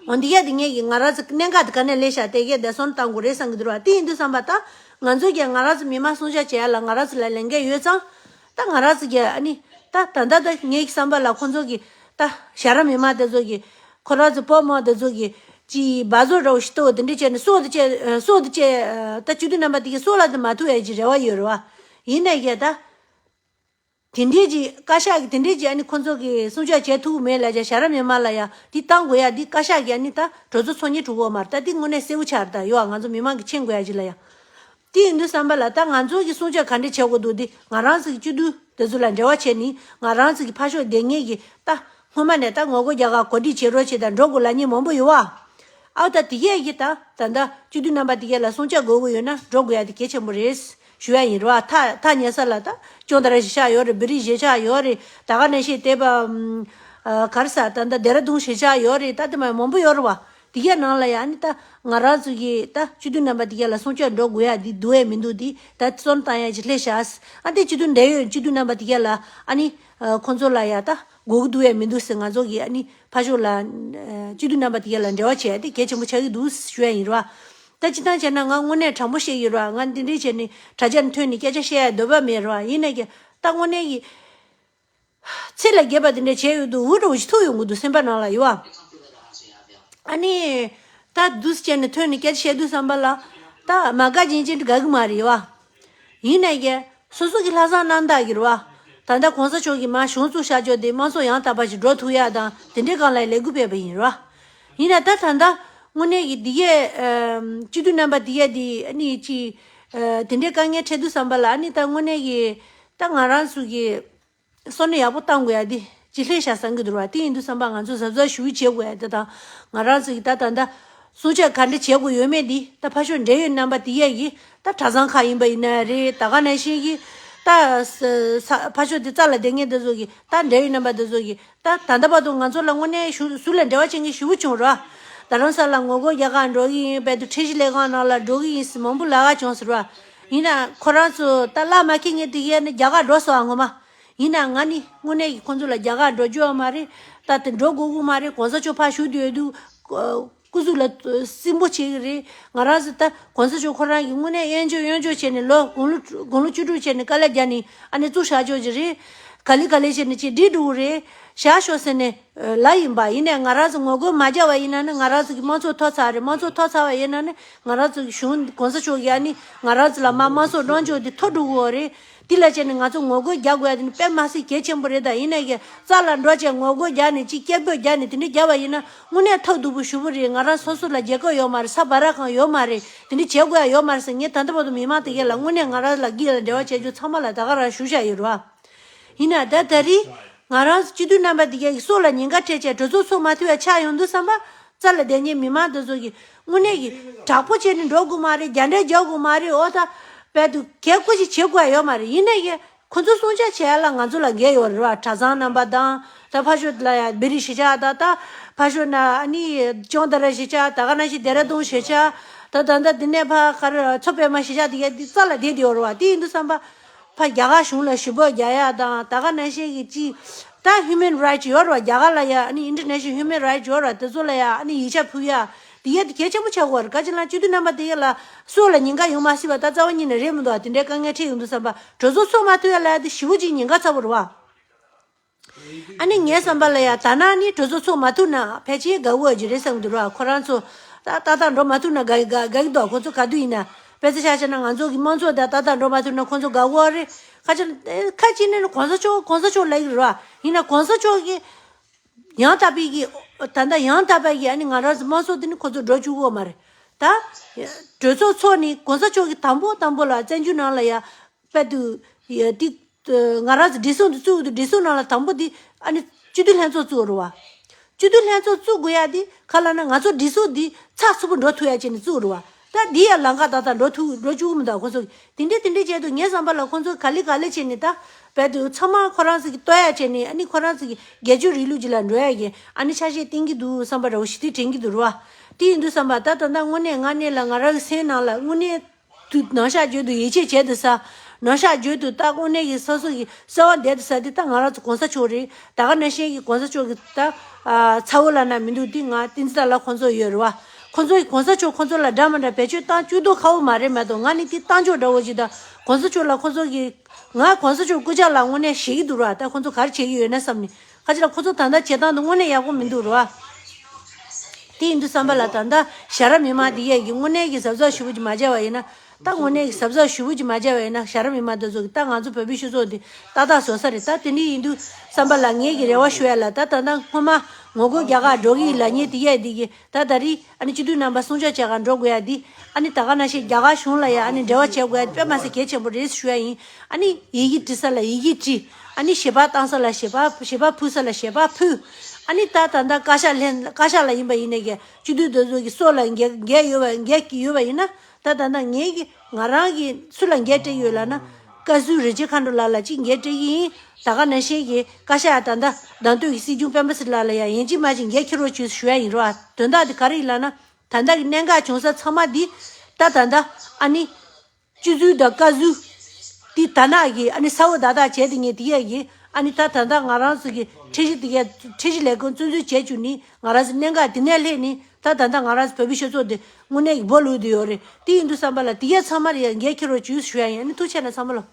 འོ་འདི་གས་དེ་ངས་ཀྱི་ང་རང་ཚོ་གནད་འགག་དེ་ག་ནས་སླེབས་ཤག་དེ་གས་དེ་སོང་བཏང་དགོས་རེད་བསམ་གྱི་འདུག་ར། དེ་ཡིན་དུས་ཙམ་པ་ད་ང་ཚོ་གས་ང་རང་ཚོ་མི་མང་སྲུང་སྐྱོབ་བྱེད་ཡ་ལ་ང་རང་ཚོ་ལ་ལས་འགན་ཡོད་ཙང་། ད་ང་རང་ཚོ་གས་ཨ་ནི་ད་ད་ལྟ་ད་ངའི་བསམ་པ་ལ་ཁོ་ཚོ་གི་ད་ཞྭ་ར་མི་མང་དེ་ཚོ་གི་ཁོ་རང་ཚོ་བོད་མི་དེ་ཚོ་གི་ཅིག་སྦགས་བཙོག་འདྲ་བོ་ཞིག་གཏོར་དེ་འདྲ་བྱས་ནས་སྲོག་དེ་བཅད་སྲོག་དེ་བཅད། ད་སྤྱི་འཐུས་རྣམ་པ་དེ་གི་སྲོག་ལ་དེ་མ་ཐུག་ཡ་ཅིག་རེ་བ་ཡོད་རེད་བ། ཡིན་ནའི་གས་ད། དེ་འདྲས་ཀྱི་བཀའ་ཤག་གིས་དེ་འདྲས་ཀྱི་ཨ་ནི་ཁོ་ཚོ་གིས་སྲུང་སྐྱོབ་བྱེད་ཐུབ་མེད་ལབ་བྱས་ཞྭ་ར་མི་མང་ལ་ཡ་འདི་བཏང་དགོས་ཡ་འདི་བཀའ་ཤག་གིས་ཨ་ནི་ད་གྲོས་ཚོགས་ཚོགས་སྙན་གྲུབ་དགོས་མ་རེད། ད་འདི་དངོས་གནས་གསལ་པོ་ཆགས་རེད་ད་ཡོ། ང་ཚོ་མི་མང་གིས་མཁྱེན་དགོས་ཡ་ཅིག་ལ་ཡ། དེ་ཡིན་དུས་བསམ་པ་ལ་ད་ང་ཚོ་གིས་སྲུང་སྐྱོབ་ག་འདྲས་བྱེད་དགོས་འདུག་འདི་ང་རང་ཚོ་གི་སྤྱི་འཐུས་དེ་ཚོ་ལ་འབྲེལ་བ་བྱས་ནི། ང་རང་ཚོ་གི་ཕར་ཕྱོགས་སྡོད་མཁན་གྱི་ད་སྔོན་མ་ནས་ད་ངོ་རྒོལ་རྒྱག་ག་གོ་སྒྲིག་བྱེད་རོགས་བྱེད་དང་འགྲོ་དགོས་ལབ་མཁན་མང་པོ་ཡོད་བ། ཨའོ་ད་དེ་གས་ཀྱི་ད་ད་ད་སྤྱི་འཐུས་རྣམ་པ་དེ་གས་ལ་སྲུང་སྐྱོབ་དགོས་ཀྱི་ཡོད་ན་འགྲོ་དགོས་ཡ་དེ་གལ་ཆེན་པོ་རེད་ཞུ་ཡ་ཡིན་རེད་བ། ཐག་ཐག་ཉེ་ས་ལ་ད་ཅོང་ཏ་ར་གཞིས་ཆགས་ཡོད་རེད། བི་རི་གཞིས་ཆགས་ཡོད་རེད། ད་ག་ནང་བཞིན་དེ་པ་ཨ་ག་རེ་ཟ་ད་ད་ལྡེ་ར་ལྡུན་གཞིས་ཆགས་ཡོད་རེད། ད་དེ་མ་མང་པོ་ཡོད་རེད་བ། དེ་གས་ནང་ལ་ཡ་ཨ་ནི་ད་ང་རང་ཚོ་གི་ད་སྤྱི་འཐུས་རྣམ་པ་དེ་གས་ལ་སྲུང་སྐྱོབ་འགྲོ་དགོས་ཡ་དེ་འདུག་ཡ་མི་འདུག་དེ་ད་བསམ་བཏང་ཡ་ཅིག་སླེབས་ཤག་ཨ་དེ་སྤྱི་འཐུས་འབྲེལ་ཡོད་སྤྱི་འཐུས་རྣམ་པ་དེ་གས་ལ་ཨ་ནི་ཁོང་ཚོ་ལ་ཡ་ད་དགོས་ཀྱི་འདུག་ཡ་མི་འདུག་ཟེར། ང་ཚོ་གི་ཨ་ནི་ཕར་ཕྱོགས་ལ་སྤྱི་འཐུས་རྣམ་པ་དེ་གས་ལ་འབྲེལ་བ་བྱས་ཏེ་གལ་ཆེན་པོ་ཆགས་ཀྱི་འདུག་ཞུ་ཡ་ཡིན་ར། ད་སྤྱིར་བཏང་བྱས་ན་ང་དངོས་གནས་དྲང་པོ་བཤད་ཀྱི་ར། ང་འདི་འདྲས་བྱས་ནས་དྲ་རྒྱ་ནས་ཐོན་ནས་སྐད་ཆ་བཤད་ཡ་འདོད་པ་མེད་ར། ཡིན་ནའི་ཀྱི་ད་དངོས་གནས་ཀྱི་ཚད་ལས་བརྒལ་བ་དེ་འདྲ་བྱས་ཡོད་དུས་འུ་འདྲ་བོ་ཞིག་ཐུག་ཡོང་གི་འདུག་སེམས་པ་ནང་ལ་ཡོད་བ། ཨ་ནི་ད་འདུག་སེ་བྱས་ནས་ཐོན་ནས་སྐད་ཆ་བཤད་དུས་ཙམ་པ་ལ་ད་མ་དགའ་བྱེད་མཁན་ཅིག་དགའ་གི་མ་རེད་བ། ཡིན་ནའི་ཀྱི་སོ་སོ་གི་ལྷག་བསམ་རྣམ་དག་གི་རེད་བ། ད་ལྟ་གོང་ས་མཆོག་གིས་མར་གཞུང་བཙུགས་བཞག་ཆོག་དེ་དམངས་གཙོ་ཡང་དག་པ་ཞིག་འགྲོ་ཐུབ་ཡ་དང་དེ་འདྲའི་སྒང་ལ་ལས་འགུལ་སྤེལ་བ་ཡིན་ར། ཡིན་ན་ད་ད་ལྟ་དངོས་གནས་ཀྱི་འདི་གས་སྤྱི་འཐུས་རྣམ་པ་འདི་གས་འདི་ཨ་ནི་ཅི་དེ་འདྲའི་དཀའ་ངལ་འཕྲད་དུས་ཙམ་པ་ལ་ཨ་ནི་ད་དངོས་གནས་ཀྱི་ད་ང་རང་ཚོ་གི་བསམ་བློ་ཡག་པོ་བཏང་དགོས་ཡ་དེ་ཅིག་སླེབས་ཤག་བསམ་གྱི་འདུག་བ། དེ་ཡིན་དུས་ཙམ་པ་ང་ཚོ་གཟབ་གཟབ་ཞེ་པོ་བྱེད་དགོས་ཡ་དེ་དང་། ང་རང་ཚོ་གི་ད་ད་ད་སྲུང་སྐྱོབ་ག་འདྲ་བྱེད་དགོས་ཡོད་མེད་དེ་ད་ཕར་ཕྱོགས་འབྲེལ་ཡོད་རྣམ་པ་དེ་གས་ཀྱིས་ད་གྲྭ་ཚང་ཁག་ཡིན་པ་ཡིན་ན་རེད། ད་ག་ནང་བཞིན་གྱི་ད་ས་ས་ཕར་ཕྱོགས་དེ་རྩ་ལ་བསྡད་མཁན་དེ་ཚོ་གི་ད་འབྲེལ་ཡོད་རྣམ་པ་དེ་ཚོ་གི་ད་ད་ལྟ་བར་དུ་ང་ཚོ་ལ་དངོས་གནས་ཞུ་སུ་ལ་འབྲེལ་བ་བྱེད་མཁན་ཞེ་པོ་བྱུང་ར། རྡ་རམ་ས་ལ་ངོ་རྒོལ་རྒྱག་གར་འགྲོ་གི་ཡིན། རྦད་དེ་ཁྲིམས་ཞིབ་ལས་ཁང་ནང་ལ་འགྲོ་གི་ཡིན་ཟེར་མང་པོ་ལབ་ག་བྱུང་ཟེར་བ། ཡིན་ན་ཁོ་རང་ཚོ་ད་བླ་མ་ཁྱི་ངན་དེ་གས་ནི་རྒྱ་གར་འགྲོ་སོང་ངོ་མ། ཡིན་ན་ང་ནི་དངོས་གནས་ཀྱི་ཁོ་ཚོ་ལ་རྒྱ་གར་འགྲོ་རྒྱུ་ཡོད་མ་རེད། ད་དེ་འགྲོ་དགོས་ཀྱི་མ་རེད། གོང་ས་མཆོག་ཕར་བཞུགས་བསྡད་ཡོད་དུས་སྐུ་གཟུགས་ལ་སྲིན་པོ་བྱེད་ཀྱི་རེད། ང་རང་ཚོ་ད་གོང་ས་མཆོག་ཁོ་རང་གིས་དངོས་གནས་གཡོན་ཕྱོགས་གཡོན་ཕྱོགས་བྱས་ནས་ལོ་དགུང་ལོ་དགུང་ལོ་བཅུ་དྲུག་བྱས་ནས་དཀའ་ལས་རྒྱག་ནས་ཨ་ནི་བཙུགས་བཞག་ཆོག་གི་རེད། ག་ལེ་ག་ལེ་བྱས་ནས་ཅིག་འགྲིག་འགྲོ་གི་རེད། བཞག་ཤོག་ཟེར་ནས་ལབ་ཡིན་པ། ཡིན་ནའི་ང་རང་ཚོ་ངོ་རྒོལ་མ་བརྒྱབ་པ་ཡིན་ན་ནི་ང་རང་ཚོ་གི་དམངས་གཙོ་ཐོབ་ཚར་རེད། དམངས་གཙོ་ཐོབ་ཚར་བ་ཡིན་ན་ནི་ང་རང་ཚོ་གི་གཞུང་གོང་ས་མཆོག་གིས་ཨ་ནི་ང་རང་ཚོ་ལ་མར་དམངས་གཙོ་དྲང་སྦྱོང་དེ་ཐོབ་འགྲོ་གི་རེད། དེ་ལ་བྱས་ནས་ང་ཚོ་ངོ་རྒོལ་རྒྱག་དགོས་ཡ་དེ་ནི་དཔེ་མ་སྲིད་གལ་ཆེན་པོ་རེད། ད་ཡིན་ནའི་གི་རྩ་ལ་འགྲོ་བྱས་ངོ་རྒོལ་རྒྱག་ནས་ཅིག་སྐད་འབོད་རྒྱག་ནས་དེ་འདྲ་བརྒྱབ་པ་ཡིན་ན་དངོས་གནས་ཐབས་སྡུག་པོ་ཞེ་པོ་རེད། ང་རང་སོ་སོ་ལ་རྒྱལ་ཁབ་ཡོད་མ་རེད། ས་བར་ཁང་ཡོད་མ་རེད། དེ་འདྲ་བྱེད་དགོས་ཡ་ཡོད་མ་རེད་ཟེར། ངས་ད་ལྟ་བར་དུ་མི་མང་དེ་གས་ལ་དངོས་གནས་ང་རང་ལ་སྒེར་ལ་འབྲེལ་བ་བྱས་རྒྱུ་ཚང་མ་ལ་ད་ག་རང་ཞུ་བཞག་ཡོད་རེད་བ། ཡིན་ན་ད་ད་རེས་ང་རང་སྤྱི་འཐུས་རྣམ་པ་འདི་གས་ཀྱི་སྲོག་ལ་ཉེན་ཁ་འཕྲད་བྱས་གྲོས་ཚོགས་ཚོགས་མ་ཐུབ་ཡ་ཆགས་ཡོང་དུས་ཙམ་པ། རྩ་ལ་བསྡད་མཁན་མི་མང་འདི་ཚོ་གིས་དངོས་གནས་ཀྱི་དྲག་པོ་བྱས་ནས་འགྲོ་དགོས་མ་རེད། རྒྱ་འདྲེ་རྒྱག་དགོས་མ་རེད། ཨོ་ད་རྦད་དེ་གལ་ཁོ་ཅིག་བྱེད་དགོས་ཡ་ཡོད་མ་རེད། ཡིན་ནའི་ཀྱི་ཁོ་ཚོ་སྲུང་སྐྱོབ་བྱེད་ཡ་ལ་ང་ཚོ་ལ་འགན་ཡོད་རེད་བ། གྲྭ་ཚང་རྣམ་པ་དང་། ད་ཕར་ཕྱོགས་ལ་ཡ་བོད་རིགས་གཞིས་ཆགས་དང་། ད་ ཕར་ཞོག་ན་ཨ་ནི་ཅོང་ཏ་ར་ཞེས་བྱ། ད་ག་ནང་བཞིན་ལྡེ་ར་ལྡུན་ཞེས་བྱ། ད་ད་ལྟ་འདི་ནས་ཕར་ག་རེ་མཚོ་པདྨ་ཞེས་བྱ་དེ་ག་དེ་རྩ་ལ་བསྡད་དེ་ཡོད་རེད་བ། དེ་ཡིན་དུས་ཙམ་པ་ཕར་རྒྱ་གར་གཞུང་ལ་ཞུ་འབོད་རྒྱག་ཡ་དང་། ད་ག་ནང་བཞིན་གྱི་ཅི་ད་human rights ཡོད་རེད་བ། རྒྱ་གར་ལ་ཡ་ཨ་ནི་international human rights ཡོད་རེད་བ། དེ་ཚོ་ལ་ཡ་ཨ་ནི་ཡིག་ཆ་ཕུལ་ཡ་དེ་ཡ་དེ་གལ་ཆེན་པོ་ཆགས་ཀྱི་ཡོད་རེད། ག་ཅི་ལ་སྤྱི་འཐུས་རྣམ་པ་དེ་ག་ལ་སྲོག་ལ་ཉེན་ཁ་ཡོང་མ་སྲིད་པ་ད་རྩ་བ་ཉིད་ནས་རེད་མི་འདུག་བ། དེ་འདྲའི་དཀའ་ངལ་འཕྲད་ཡོང་དུས་ཙམ་པ་གྲོས་ཚོགས་ཚོགས་མ་ཐུབ་ཡ་ལ་ཡ་དེ་ཞེ་པོ་ཅིག་ཉེན་ཁ་ཚ་པོ་རེད་བ། ཨ་ནི་ངའི་བསམ་པ་ལ་ཡ་ད་ནང་ནི་གྲོས་ཚོགས་ཚོགས་མ་ཐུབ་ན་ཕལ་ཆེར་དགའ་པོ་ཅིག་རེད་བསམ་གྱི་འདུག་ར། ཁོ་རང་ཚོ་ད་ཏག་ཏག་འགྲོ་མ་ཐུབ་ན་དགའ་དགའ་དགའ་གི་འདུག་ཁོ་ཚོ་ག་དུས་ཡིན་ན་དཔེ་ཆ་ཆ་བཞག་ན་ང་ཚོ་གི་དམངས་གཙོ་ད་ཏག་ཏག་འགྲོ་མ་ཐུབ་ན་ཁོ་ཚོ་དགའ་པོ་རེད། ཁ་ཅིག་ཁ་ཅིག་ནི་གོང་ས་མཆོག་གོང་ས་མཆོག་ལབ་ཀྱི་རེད་བ། ཡིན་ན་གོང་ས་མཆོག་གི་ཡང་དག་པའི་གི་ད་ལྟ་ཡང་དག་པའི་གི་ཨ་ནི་ང་རང་ཚོ་དམངས་གཙོ་དེ་ནི་ཁོ་ཚོ་འགྲོ་བཅུག་གི་ཡོད་མ་རེད། ད་གྲོས་ཚོགས་ཚོགས་ནི་གོང་ས་མཆོག་གི་དང་པོ་དང་པོ་ལ་བཙན་བྱོལ་ནང་ལ་ཡ་དཔེ་དུ་ཡ་དེ་ང་རང་ཚོ་བགྲེས་སོང་དུ་བཙུགས་འདུག་བགྲེས་སོང་ནང་ལ་དང་པོ་དེ་ཨ་ནི་སྤྱི་འཐུས་ལྷན་ཚོགས་བཙུགས་རེད་བ། སྤྱི་འཐུས་ལྷན་ཚོགས་བཙུགས་དགོས་ཡ་དེ་ག་ལ་ན་ང་ཚོ་བགྲེས་སོང་དེ་ཚགས་ཚུད་པོ་འགྲོ་ཐུབ་ཡ་བྱས་ནས་བཙུགས་རེད་བ། ད་འདི་ཡ་ལམ་ཁ་ཏག་ཏག་འགྲོ་ཐུབ་འགྲོ་བཅུག་གི་མི་འདུག་ཁོ་ཚོ་གི་དེ་འདྲས་དེ་འདྲས་བྱས་འདུག་ངའི་བསམ་པ་ལ་ཁོ་ཚོ་ག་ལེ་ག་ལེ་བྱས་ནས་ད་བལ་དུ་ཚང་མ་ཁོ་རང་ཚོ་གི་ལྟོ་ཡ་བྱས་ནས་ཨ་ནི་ཁོ་རང་ཚོ་གི་སྒེར་གཅོད་རིང་ལུགས་ཅིག་ལ་འགྲོ་ཡ་གི་ཨ་ནི་ཆ་ཤས་བསྟན་གི་འདུག་བསམ་པ་འདྲ་བོ་ཞིག་དེ་དྲན་གི་འདུག་རེད་བ། དེ་ཡིན་དུས་བསམ་པ་ད་ད་ལྟ་དངོས་གནས་ངག་ནས་ལ་ང་རང་གི་སེམས་ནང་ལ་དངོས་གནས། དུ་ནང་བཞག་བརྗོད་དུ་ཡིད་ཆེས་བྱས་དུ་ས། ནང་བཞག་བརྗོད་དུ་ད་དངོས་གནས་ཀྱི་སོ་སོ་གི་གསོལ་བ་འདེབས་དུ་ས་དེ་ད་ང་རང་ཚོ་གོང་ས་མཆོག་རེད། ད་ག་ནང་བཞིན་གྱི་གོང་ས་མཆོག་གི་ད་ཚ་བོ་ལ་ན་མི་འདུག་དེ་ང་བསྟན་འཛིན་ལ་ཁོང་ཚོ་ཡོད་རེད་བ། ཁོང་ཚོ་གི་གོང་ས་མཆོག་ཁོང་ཚོ་ལ་འདྲ་མ་འདྲ་བེད་སྤྱོད་བཏང་བཅུག་མདོག་ཁ་བོ་མ་རེད་མ་གཏོགས་ང་ནི་དེ་བཏང་ཕྱོགས་འདྲ་བོ་ཞིག་ད་གོང་ས་མཆོག་ལ་ཁོང་ཚོ་གི་ང་གོང་ས་མཆོག་སྐུ་ཕྱྭ་ལ་དངོས་གནས་ཞེད་ཀྱི་འདུག་ར། ད་ཁོང་ཚོ་ག་རེ་བྱེད་ཀྱི་ཡོད་ན་བསམ་ནས། ཁ་ཅིག་ལ་ཁོ་ཚོ་ད་ལྟ་བྱེད་སྟངས་དེ་དངོས་གནས་ཡག་པོ་མི་འདུག་རེད་བ། དེ་ཡིན་དུས་བསམ་པ་ལ་ད་ལྟ་ཞྭ་ར་མི་མང་འདི་ཡས་ཀྱི་དངོས་གནས་ཀྱི་གཟབ་གཟབ་ཞུ་བོ་ཅིག་མ་བྱས་པ་ཡིན་ན། ད་དངོས་གནས་ཀྱི་གཟབ་གཟབ་ཞུ་བོ་ཅིག་མ་བྱས་པ་ཡིན་ན་ཞྭ་ར་མི་མང་འདི་ཚོ་གི་ད་ང་ཚོ་བོད་པའི་སྤྱི་ཚོགས་འདི་ཏག་ཏག་བཟོ་ས་རེད། ད་དེ་འདྲ་ཡིན་དུས་བསམ་པ་ལ་ངེད་ཀྱི་རེ་བ་ཞུ་ཡ་ལ་ད་ད་ལྟ་སྔོན་མ་ངོ་རྒོལ་རྒྱག་གར་འགྲོ་གི་ཡིན་ལབ་མཁན་འདི་ཡས་འདི་གི་ད་ད་རེས། ཨ་ནི་སྤྱི་འཐུས་རྣམ་པ་གསུང་ཆོས་བྱེད་གར་འགྲོ་དགོས་ཡ་འདི། ཨ་ནི་ད་ག་ནང་བཞིན་རྒྱ་གར་གཞུང་ལ་ཡ་ཨ་ནི་འབྲེལ་བ་བྱེད་དགོས་ཡ་དཔེ་མ་སྲིད་གལ་ཆེན་པོ་རེད་ཞུ་ཡ་ཡིན། ཨ་ནི་ཡི་གེ་འབྲི་ས་ལ་ཡི་གེ་བྲིས། ཨ་ནི་ཞལ་པར་བཏང་ས་ལ་ཞལ་པར་ཞལ་པར་ཕུལ་ས་ལ་ཞལ་པར་ཕུལ། ཨ་ནི་ད་ད་ལྟ་བཀའ་ཤག་ལྷན་བཀའ་ཤག་ལ་ཡིན་པ་ཡིན་ནའི་གི་སྤྱི་འཐུས་དེ་ཚོ་གི་སྲོག་ལ་འགེལ་འགེལ་ཡོད་པ་འགེལ་གྱི་ཡོད་པ་ཡིན་ན། ད་ད་ལྟ་ངེད་ཀྱི་ང་རང་གི་སུ་ལ་འགེལ་སྤྲད་ཡོད་ལབ་ན། བཀའ་ཟུར་རིན་ཆེན་མཁའ་འགྲོ་ལགས་ལ་གཅིག་འགེལ་སྤྲད་ཀྱི་ཡིན། ད་ག་ནང་བཞིན་གྱི་བཀའ་ཤག་ད་ལྟ་བདམས་ཐོན་གྱི་སྲིད་སྐྱོང་སྤེན་པ་ཚེ་རིང་ལགས་ལ་ཡང་ཡིན་གཅིག་མིན་གཅིག་འགན་འཁྱེར་རོགས་བྱོས་ཞུ་ཡ་ཡིན་རོགས། དོན་དག་དེ་ག་རེ་ཡིན་ལབ་ན། ད་ལྟ་གི་གནད་འགག་བྱུང་ས་ཚང་མ་འདི་ད་ད་ལྟ་ཨ་ནི་སྤྱི་ཟུར་དང་བཀའ་ཟུར་འདི་ད་ནག་གི་ཨ་ནི་ས་འོག་བདག་བདག་བྱས་དེ་ངས་དེ་ཡས་ཀྱི་ཨ་ནི་ད་ད་ལྟ་ང་རང་ཚོ་གི་ཁྲིམས་གཞི་དེ་གས་ཁྲིམས་གཞི་ལས་ཁུངས་བཙན་འཛུལ་བྱས་བཅུག་ནི་ང་རང་ཚོ་གནད་འགག་དེ་ནས་སླེབས་ནི་ད་ད་ལྟ་ང་རང་ཚོ་བོད་པའི་སྤྱི་ཚོགས་འདི་དངོས་གནས་ཀྱི་སྦོ་ལུག་དེ་ཡོད་རེད། དེ་ཡིན་དུས་བསམ་པ་ལ་དེ་གས་ཚང་མ་རེད་ཡ་འགན་འཁྱེར་རོགས་བྱོས་ཞུ་ཡ་ཡིན། ཨ་ནི་ཐུགས་རྗེ་ཆེ་ན་ཚང་མ་ལོ།